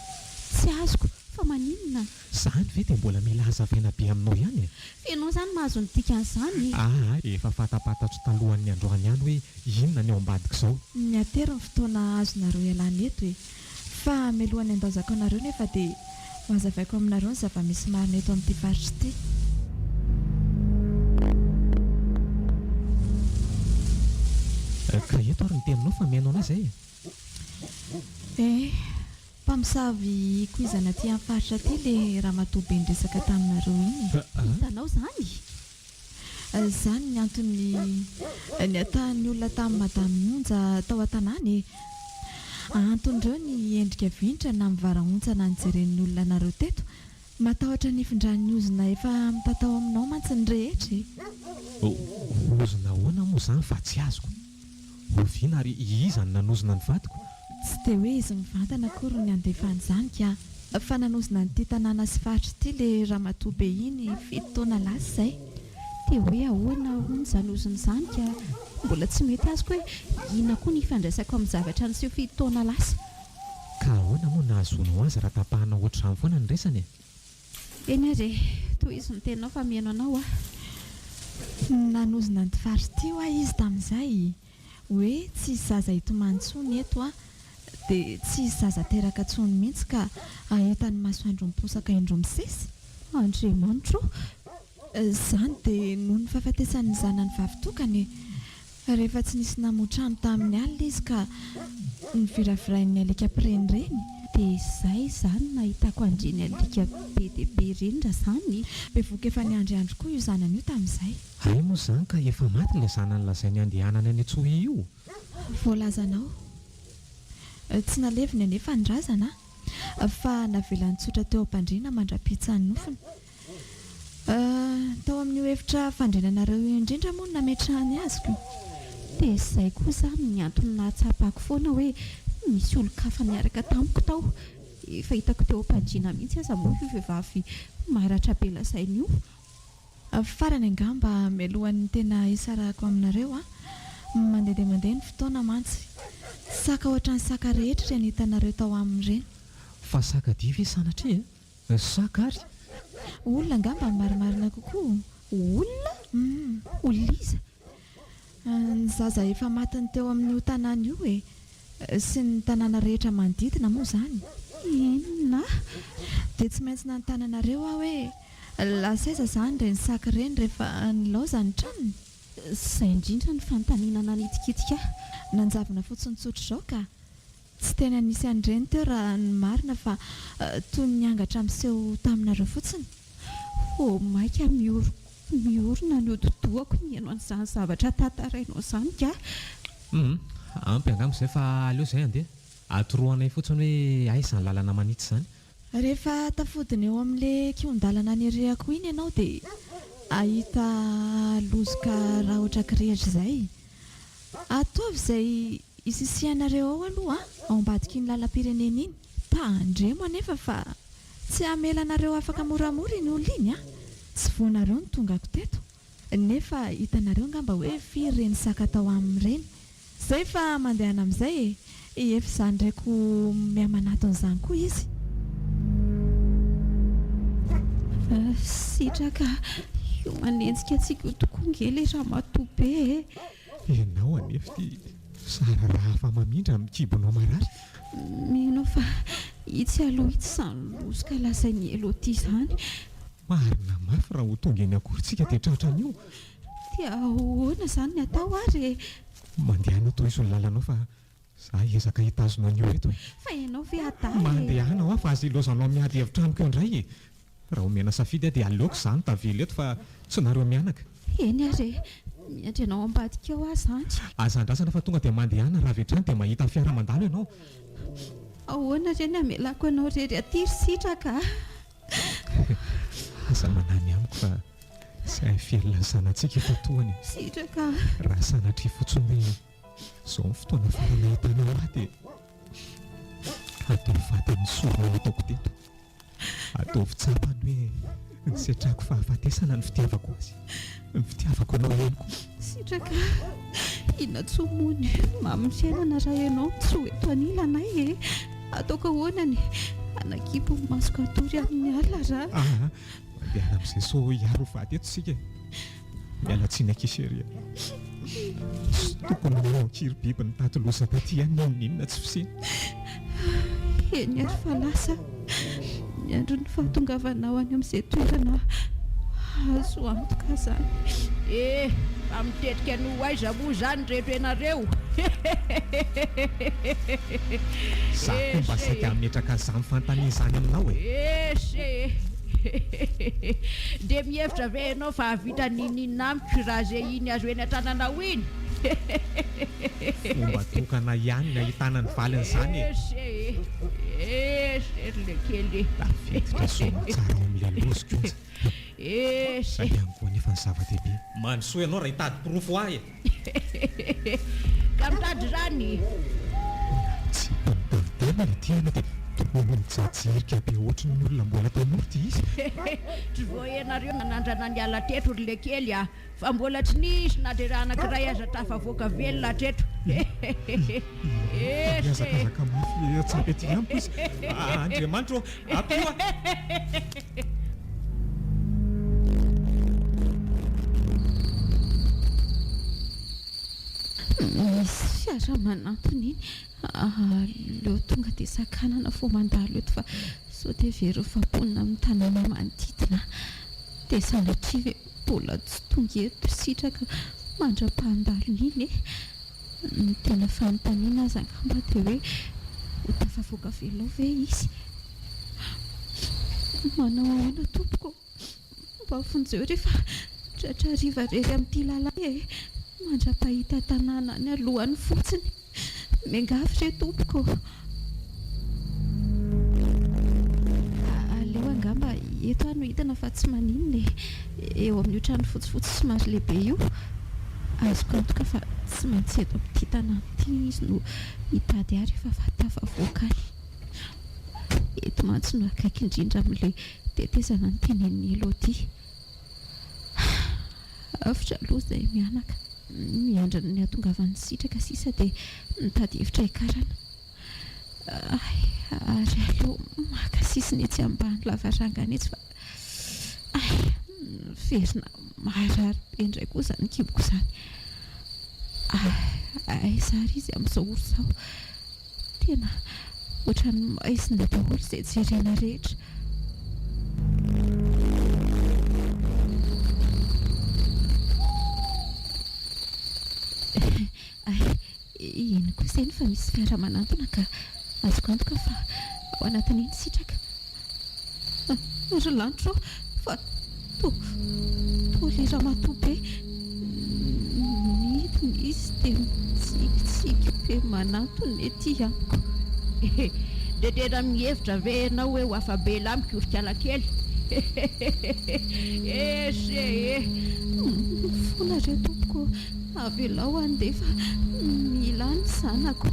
Tsy azoko, fa maninona? Izany ve dia mbola mila hazavaina be aminao ihany e? Fa ianao izany mahazo ny dikan'izany e! Aa, efa fantapantatro talohan'ny androany ihany hoe inona ny ao ambadik'izao. Mihatery ny fotoana azonareo ialana eto e! Fa mialohan'ny handaozako anareo nefa dia ho hazavaiko aminareo ny zava-misy marina eto amin'ity faritra ity. Ka eto ary ny teninao fa mihaino anay izay e! Eh! Mpamosavy ikoizana aty amin'ny faritra aty le ramatoa be niresaka taminareo iny e! Hitanao izany? Izany ny antony niatahan'ny olona tamin'i Madame Onja tao an-tanàna e! Anton'ireo ny endrika vinitra na mivarahontsana nijeren'ny olona anareo teto. Matahotra ny hifindran'ny ozona efa mitatao aminao mantsy ny rehetra e! Ozona ahoana moa izany fa tsy azoko? Oviana ary iza no nanozona ny vadiko? Tsy dia hoe izy mivantana akory no niandefa an'izany ka! Fa nanozona an'ity tanàna sy faritra ity le ramatoa be iny fito taona lasa izay. Dia hoe ahoana hono izany ozona izany ka? Mbola tsy mety azoko hoe inona koa ny ifandraisako amin'ny zavatra niseho fito taona lasa. Ka ahoana moa nahazoanao azy raha tapahanao ohatr'izany foana ny resany e? Eny ary e, tohizo ny teninao fa mihaino anao aho. Nanozona an'ity faritra ity hoa izy tamin'izay, hoe tsy hisy zaza hitomany intsony eto an, dia tsy hisy zaza teraka intsony mihitsy ka hahita ny masoandro miposaka indroa misesy. Andriamanitro o! Izany dia noho ny fahafatesan'ny zanany vavy tokana e! Rehefa tsy nisy namoha trano tamin'ny alina izy ka noviravirain'ny alika mpirenireny. Dia izay izany no nahitako an'ireny alika be dia be ireny raha izany. Bevohoka efa niandriandry koa io zanany io tamin'izay. Hay moa izany ka efa maty ilay zanany lazainy handehanany any Antsohihy io? Voalazanao. Tsy naleviny anefa ny razana fa navelany tsotra teo am-pandriana mandra-pihitsan'ny nofony. Tao amin'io efitra fandriananareo io indrindra moa no nametrahany azy ko. Dia izay koa izany ny antony nahatsapako foana hoe nisy olon-kafa niaraka tamiko tao. Efa hitako teo am-pandriana mihitsy aza moa io vehivavy maratra be lazainy io. Farany angamba mialohan'ny tena hisarahako aminareo an! Mandeha dia mandeha ny fotoana mantsy. Saka ohatran'ny saka rehetra ireny hitanareo tao aminy ireny. Fa saka dia ve sanatria e? Saka ary? Olona angamba no marimarina kokoa. Olona? Olona iza? Ny zaza efa matiny teo amin'io tanàna io e! Sy ny tanàna rehetra manodidina moa izany. Inona? Dia tsy maintsy nanontany anareo aho hoe, lasa aiza izany ireny saka ireny rehefa nilaozany ny tranony? Izay indrindra no fanontaniana nanitikitika ahy. Nanjavona fotsiny tsotra izao ka! Tsy tena nisy an'ireny teo raha ny marina fa toy ny angatra miseho taminareo fotsiny. Vao mainka miorina ny hodi-dohako mihaino an'izany zavatra tantarainao izany kah. Humm, ampy angamba izay fa aleo izay handeha. Atoroanay fotsiny hoe aiza izany lalana manitsy izany. Rehefa tafodina eo amin'ilay kihon-dalana nirehako iny ianao dia hahita lozoka rahotra kirehitra izay. Ataovy izay Isisihanareo ao aloha ao ambadik'iny lalam-pirenena iny. Tandremo anefa fa tsy hamela anareo afaka moramora iny olona iny an! Tsy voanareo ny tongako teto. Nefa hitanareo angamba hoe firy ireny saka tao aminy ireny. Zay fa mandehana amin'izay e! Efa izany raiko mihamanatona izany koa izy. Sitraka, io manenjika antsika io tokoa nge ilay ramatoa be e! Ianao anefa ity zara raha afa-mamindra amin'ny kibonao marary. Mino aho fa itsy aloha itsy izany lozoka lazain'i Elodie izany. Marina mafy raha ho tonga eny akory tsika dia tratran'io. Dia ahoana izany ny atao ary e? Mandehana tohizo ny lalanao fa za hiezaka hitazona an'io eto e. Fa ianao ve adala e? Mandehana hoa fa aza ilaozanao miady hevitra amiko eo indray e. Raha omena safidy aho dia aleoko izaho no tavela eto fa tsy nareo mianaka. Eny ary e! Miandry anao ambadika ao aho izany. Aza andrasana fa tonga dia mandehana raha avy hatrany dia mahita fiara mandalo ianao. Ahoana re ny hamelako anao irery aty ry Sitraka a! Aza manahy ny amiko fa tsy hay velona ny zanatsika efa tohana e! Sitraka a! Raha sanatria fotsiny hoe izao ny fotoana farany ahitanao ahy dia ataovy vatany ny sorona nataoko teto. Ataovy tsapany hoe nisetrako fahafatesana ny fitiavako azy, ny fitiavako anao ihany koa. Sitraka a! Inona intsony moa ny mamin'ny fiainana raha ianao no tsy ho eto anilanay e? Ataoko ahoana ny hanakipy ny masoko hatory amin'ny alina raha. Aa! Mandehana amin'izay sao hiaro vady eto isika e! Miala tsiny akia chérie a! Tsy tokony ho ankiribiby nitaty loza taty ihany n'inon'inona tsy fisiana. Eny ary fa lasa miandry ny fahatongavanao any amin'izay toerana azo antoka izany. Eh! Fa mitetika ny ho aiza moa izany ireto ianareo? Za koa mba saika hametraka an'izany fanontaniana izany aminao e! Ese e! Dia mihevitra ve ianao fa hahavita n'inon'inona amiko raha izay iny azo eny an-tananao iny? Fomba tokana ihany ny ahitana ny valin'izany e! Ese e! Ese ry lekely e! Tafiditra soamantsara ao amin'ilay loziko onja. Ese! Izay ihany koa anefa ny zava-dehibe. Mandrosoa ianao raha hitady porofo ho ahy e! Ka mitady izany? Tsy hita mitalitena ilay tiana dia. Mijajirika be ohatry ny olona mbola tanora ity izy. Tsy vao ianareo nanandrana niala teto ry lekely a! Fa mbola tsy nisy na dia raha anankiray aza tafavoaka velona hatreto. Efa mihazakazaka mafy atsy ety amiko izy. Andriamanitra ô, ampio aho! Misy fiara manantona iny. Aleo tonga dia sakanana vao mandalo eto fa sao dia very fa mponina amin'ny tanàna manodidina. Dia sanatria ve mbola tsy tonga eto Sitraka mandra-pahandalony iny e? Ny tena fanontaniana aza angamba dia hoe ho tafavoaka velona ao ve izy? Manao ahoana tompoko? Mba vonjeo re fa tratra hariva irery amin'ity lalana e! Mandra-pahita tanàna any alohany fotsiny. Miangavy re tompoko ô! Aleo angamba eto aho no hidina fa tsy maninona e! Eo amin'io trano fotsifotsy somary lehibe io. Azoko antoka fa tsy maintsy eto amin'ity tanàna ity izy no hitady ahy rehefa tafavoaka any. Eto mantsy no akaiky indrindra amin'ilay tetezana notenenin'i Elodie. Avotra aloha izahay mianaka. Miandry ny hahatongavan'i Sitraka sisa dia mitady hevitra hiakarana. Hay, ary aleo maka sisiny etsy ambany lavarangana etsy fa hay, miverina marary be indray koa izany kiboko izany. Aiza ary izy amin'izao ora izao? Tena ohatran'ny maizina daholo izay jerena rehetra. Hay, iny kosa iny fa misy fiara manantona ka azoko antoka fa ao anatin'iny Sitraka. Ry lanitra ô, fa toa toa ilay ramatoa be midina izy dia mitsikitsiky be manantona ety amiko. Dia tena mihevitra ve ianao hoe ho afa-bela amiko ry kalakely? Ese e! Mifona re tompoko ô, avelao handeha fa mila ny zanako.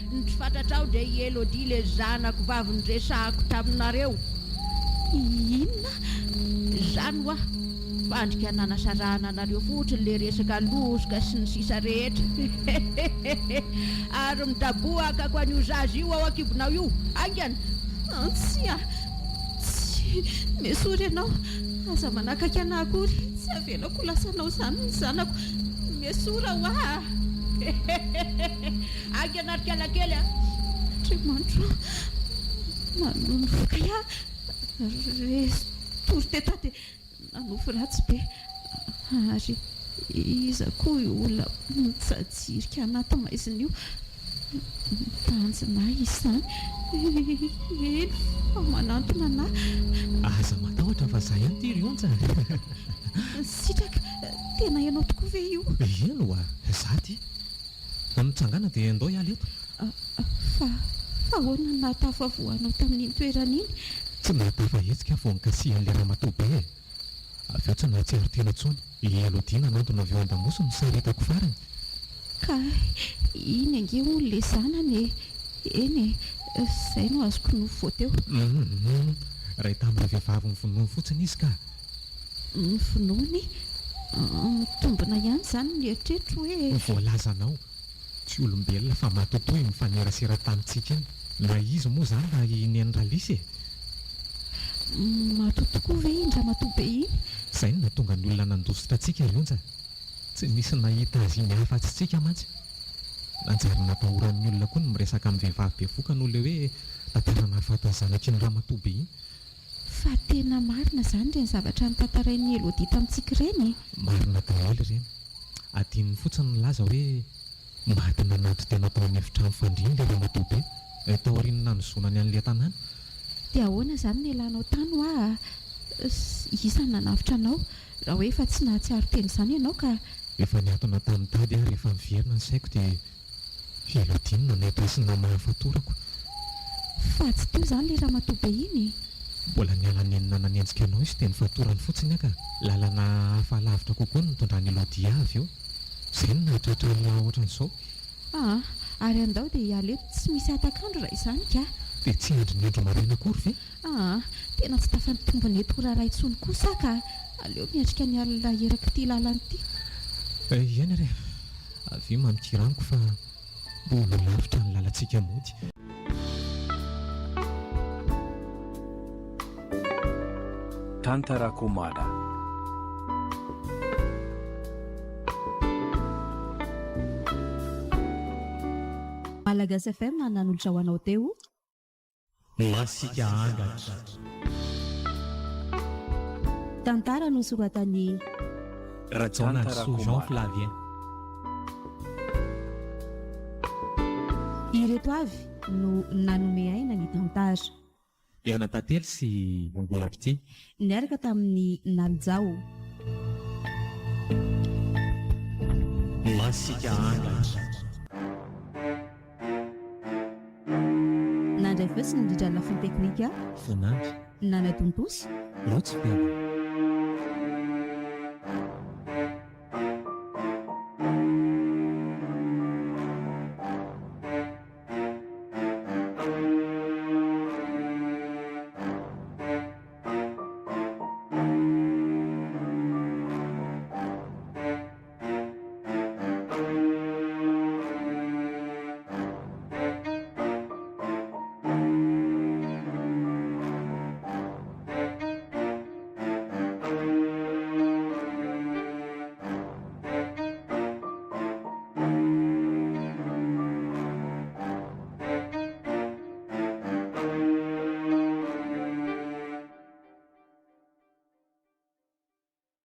Ny tsy fantatrao dia i Elodie ilay zanako vavy niresahako taminareo. Inona? Izany hoa! Fandrika nanasarahana anareo fotsiny ilay resaka lozoka sy ny sisa rehetra. Ary midaboha akako an'io zaza io ao an-kibonao io! Haingana! Tsia! Tsia! Misory ianao! Aza manakaiky anà akory! Tsy avelako ho lasanao izany ny zanako! Miesora hoa! Haingana ry kalakely a! Andriamanitro ô! Nanonofoka ahy resy tory teto aho dia nanofy ratsy be. Ary iza koa io olona mijajirika anaty maizina io? Mitanjona ahy izany. Eny fa manantona anà. Aza matahotra fa za ihany ity ry Onja a! Sitraka, tena ianao tokoa ve io? Eny oa, za ity. Mitsangàna dia ndao hiala eto. Fa, fa ahoana no nahatafavoahanao tamin'iny toerana iny? Tsy nahatafahetsika aho vao nikasihan'ilay ramatoa be e! Avy eo tsy nahatsiaro tena intsony. I Elodie nanantona avy eo an-damosiny no saritako farany. Ka iny ange hono ilay zanany e! Eny e, izay no azoko nofy vao teo. Hum, iray tamin'ireo vehivavy novonoiny fotsiny izy ka. Novonoiny? Mitombina ihany izany ny eritreritro hoe. Voalazanao. Tsy olombelona fa matotoa iny mifanerasera tamintsika iny. Na izy moa izany na i Neny Ralisy e! Matoa tokoa ve iny ramatoa be iny? Izay no nahatonga ny olona nandositra antsika ry Onja. Tsy nisy nahita azy iny afa-tsy tsika mantsy. Nanjary natahoran'ny olona koa ny miresaka amin'ny vehivavy bevoka noho ilay hoe tantara nahafaty ny zanak'iny ramatoa be iny. Fa tena marina izany ireny zavatra notantarain'i Elodie tamintsika ireny e? Marina daholo ireny. Adinony fotsiny ny nilaza hoe maty nananton-tena tao amin'ny efitrano fandriany ilay ramatoa be, taorian'ny nanozonany an'ilay tanàna. Dia ahoana izany nialanao tany hoa a? Iza no nanavotra anao raha hoe efa tsy nahatsiaro tena izany ianao ka. Efa niantona tamin'ny tady aho rehefa niverina ny saiko dia Elodie no nanaitra sy namaha ny fatorako. Fa tsy teo izany ilay ramatoa be iny e? Mbola niala nenina nanenjika anao izy dia nifatorany fotsiny aho ka. Lalana hafa lavitra kokoa no nitondran'i Elodie ahy avy eo. Izay no nahatratra an'i ohatran'izao. Aa, ary andao dia hiala eto tsy misy hatak'andro raha izany ka. Dia tsy hiandry ny andro maraina akory ve? Aa, tena tsy tafatombina eto raharaha intsony kosa aho ka! Aleo miatrika ny alina erak'ity lalana ity. Eny re, avia mamikira amiko fa mbola lavitra ny lalantsika mody. Tantara Komada. Malagasy FM nanolotra ho anao teo. Masiaka angatra. Tantara nosoratan'i. Rajaonarisoa Jean Flavien. Ireto avy no nanome aina ny tantara. Liana Tantely sy Mbola Fitia. Niaraka tamin'i Nalijao. Masiaka angatra. Nandray feo sy nandrindra ny lafiny teknika. Vonandry. Nanatontosa. Lotsy Feno.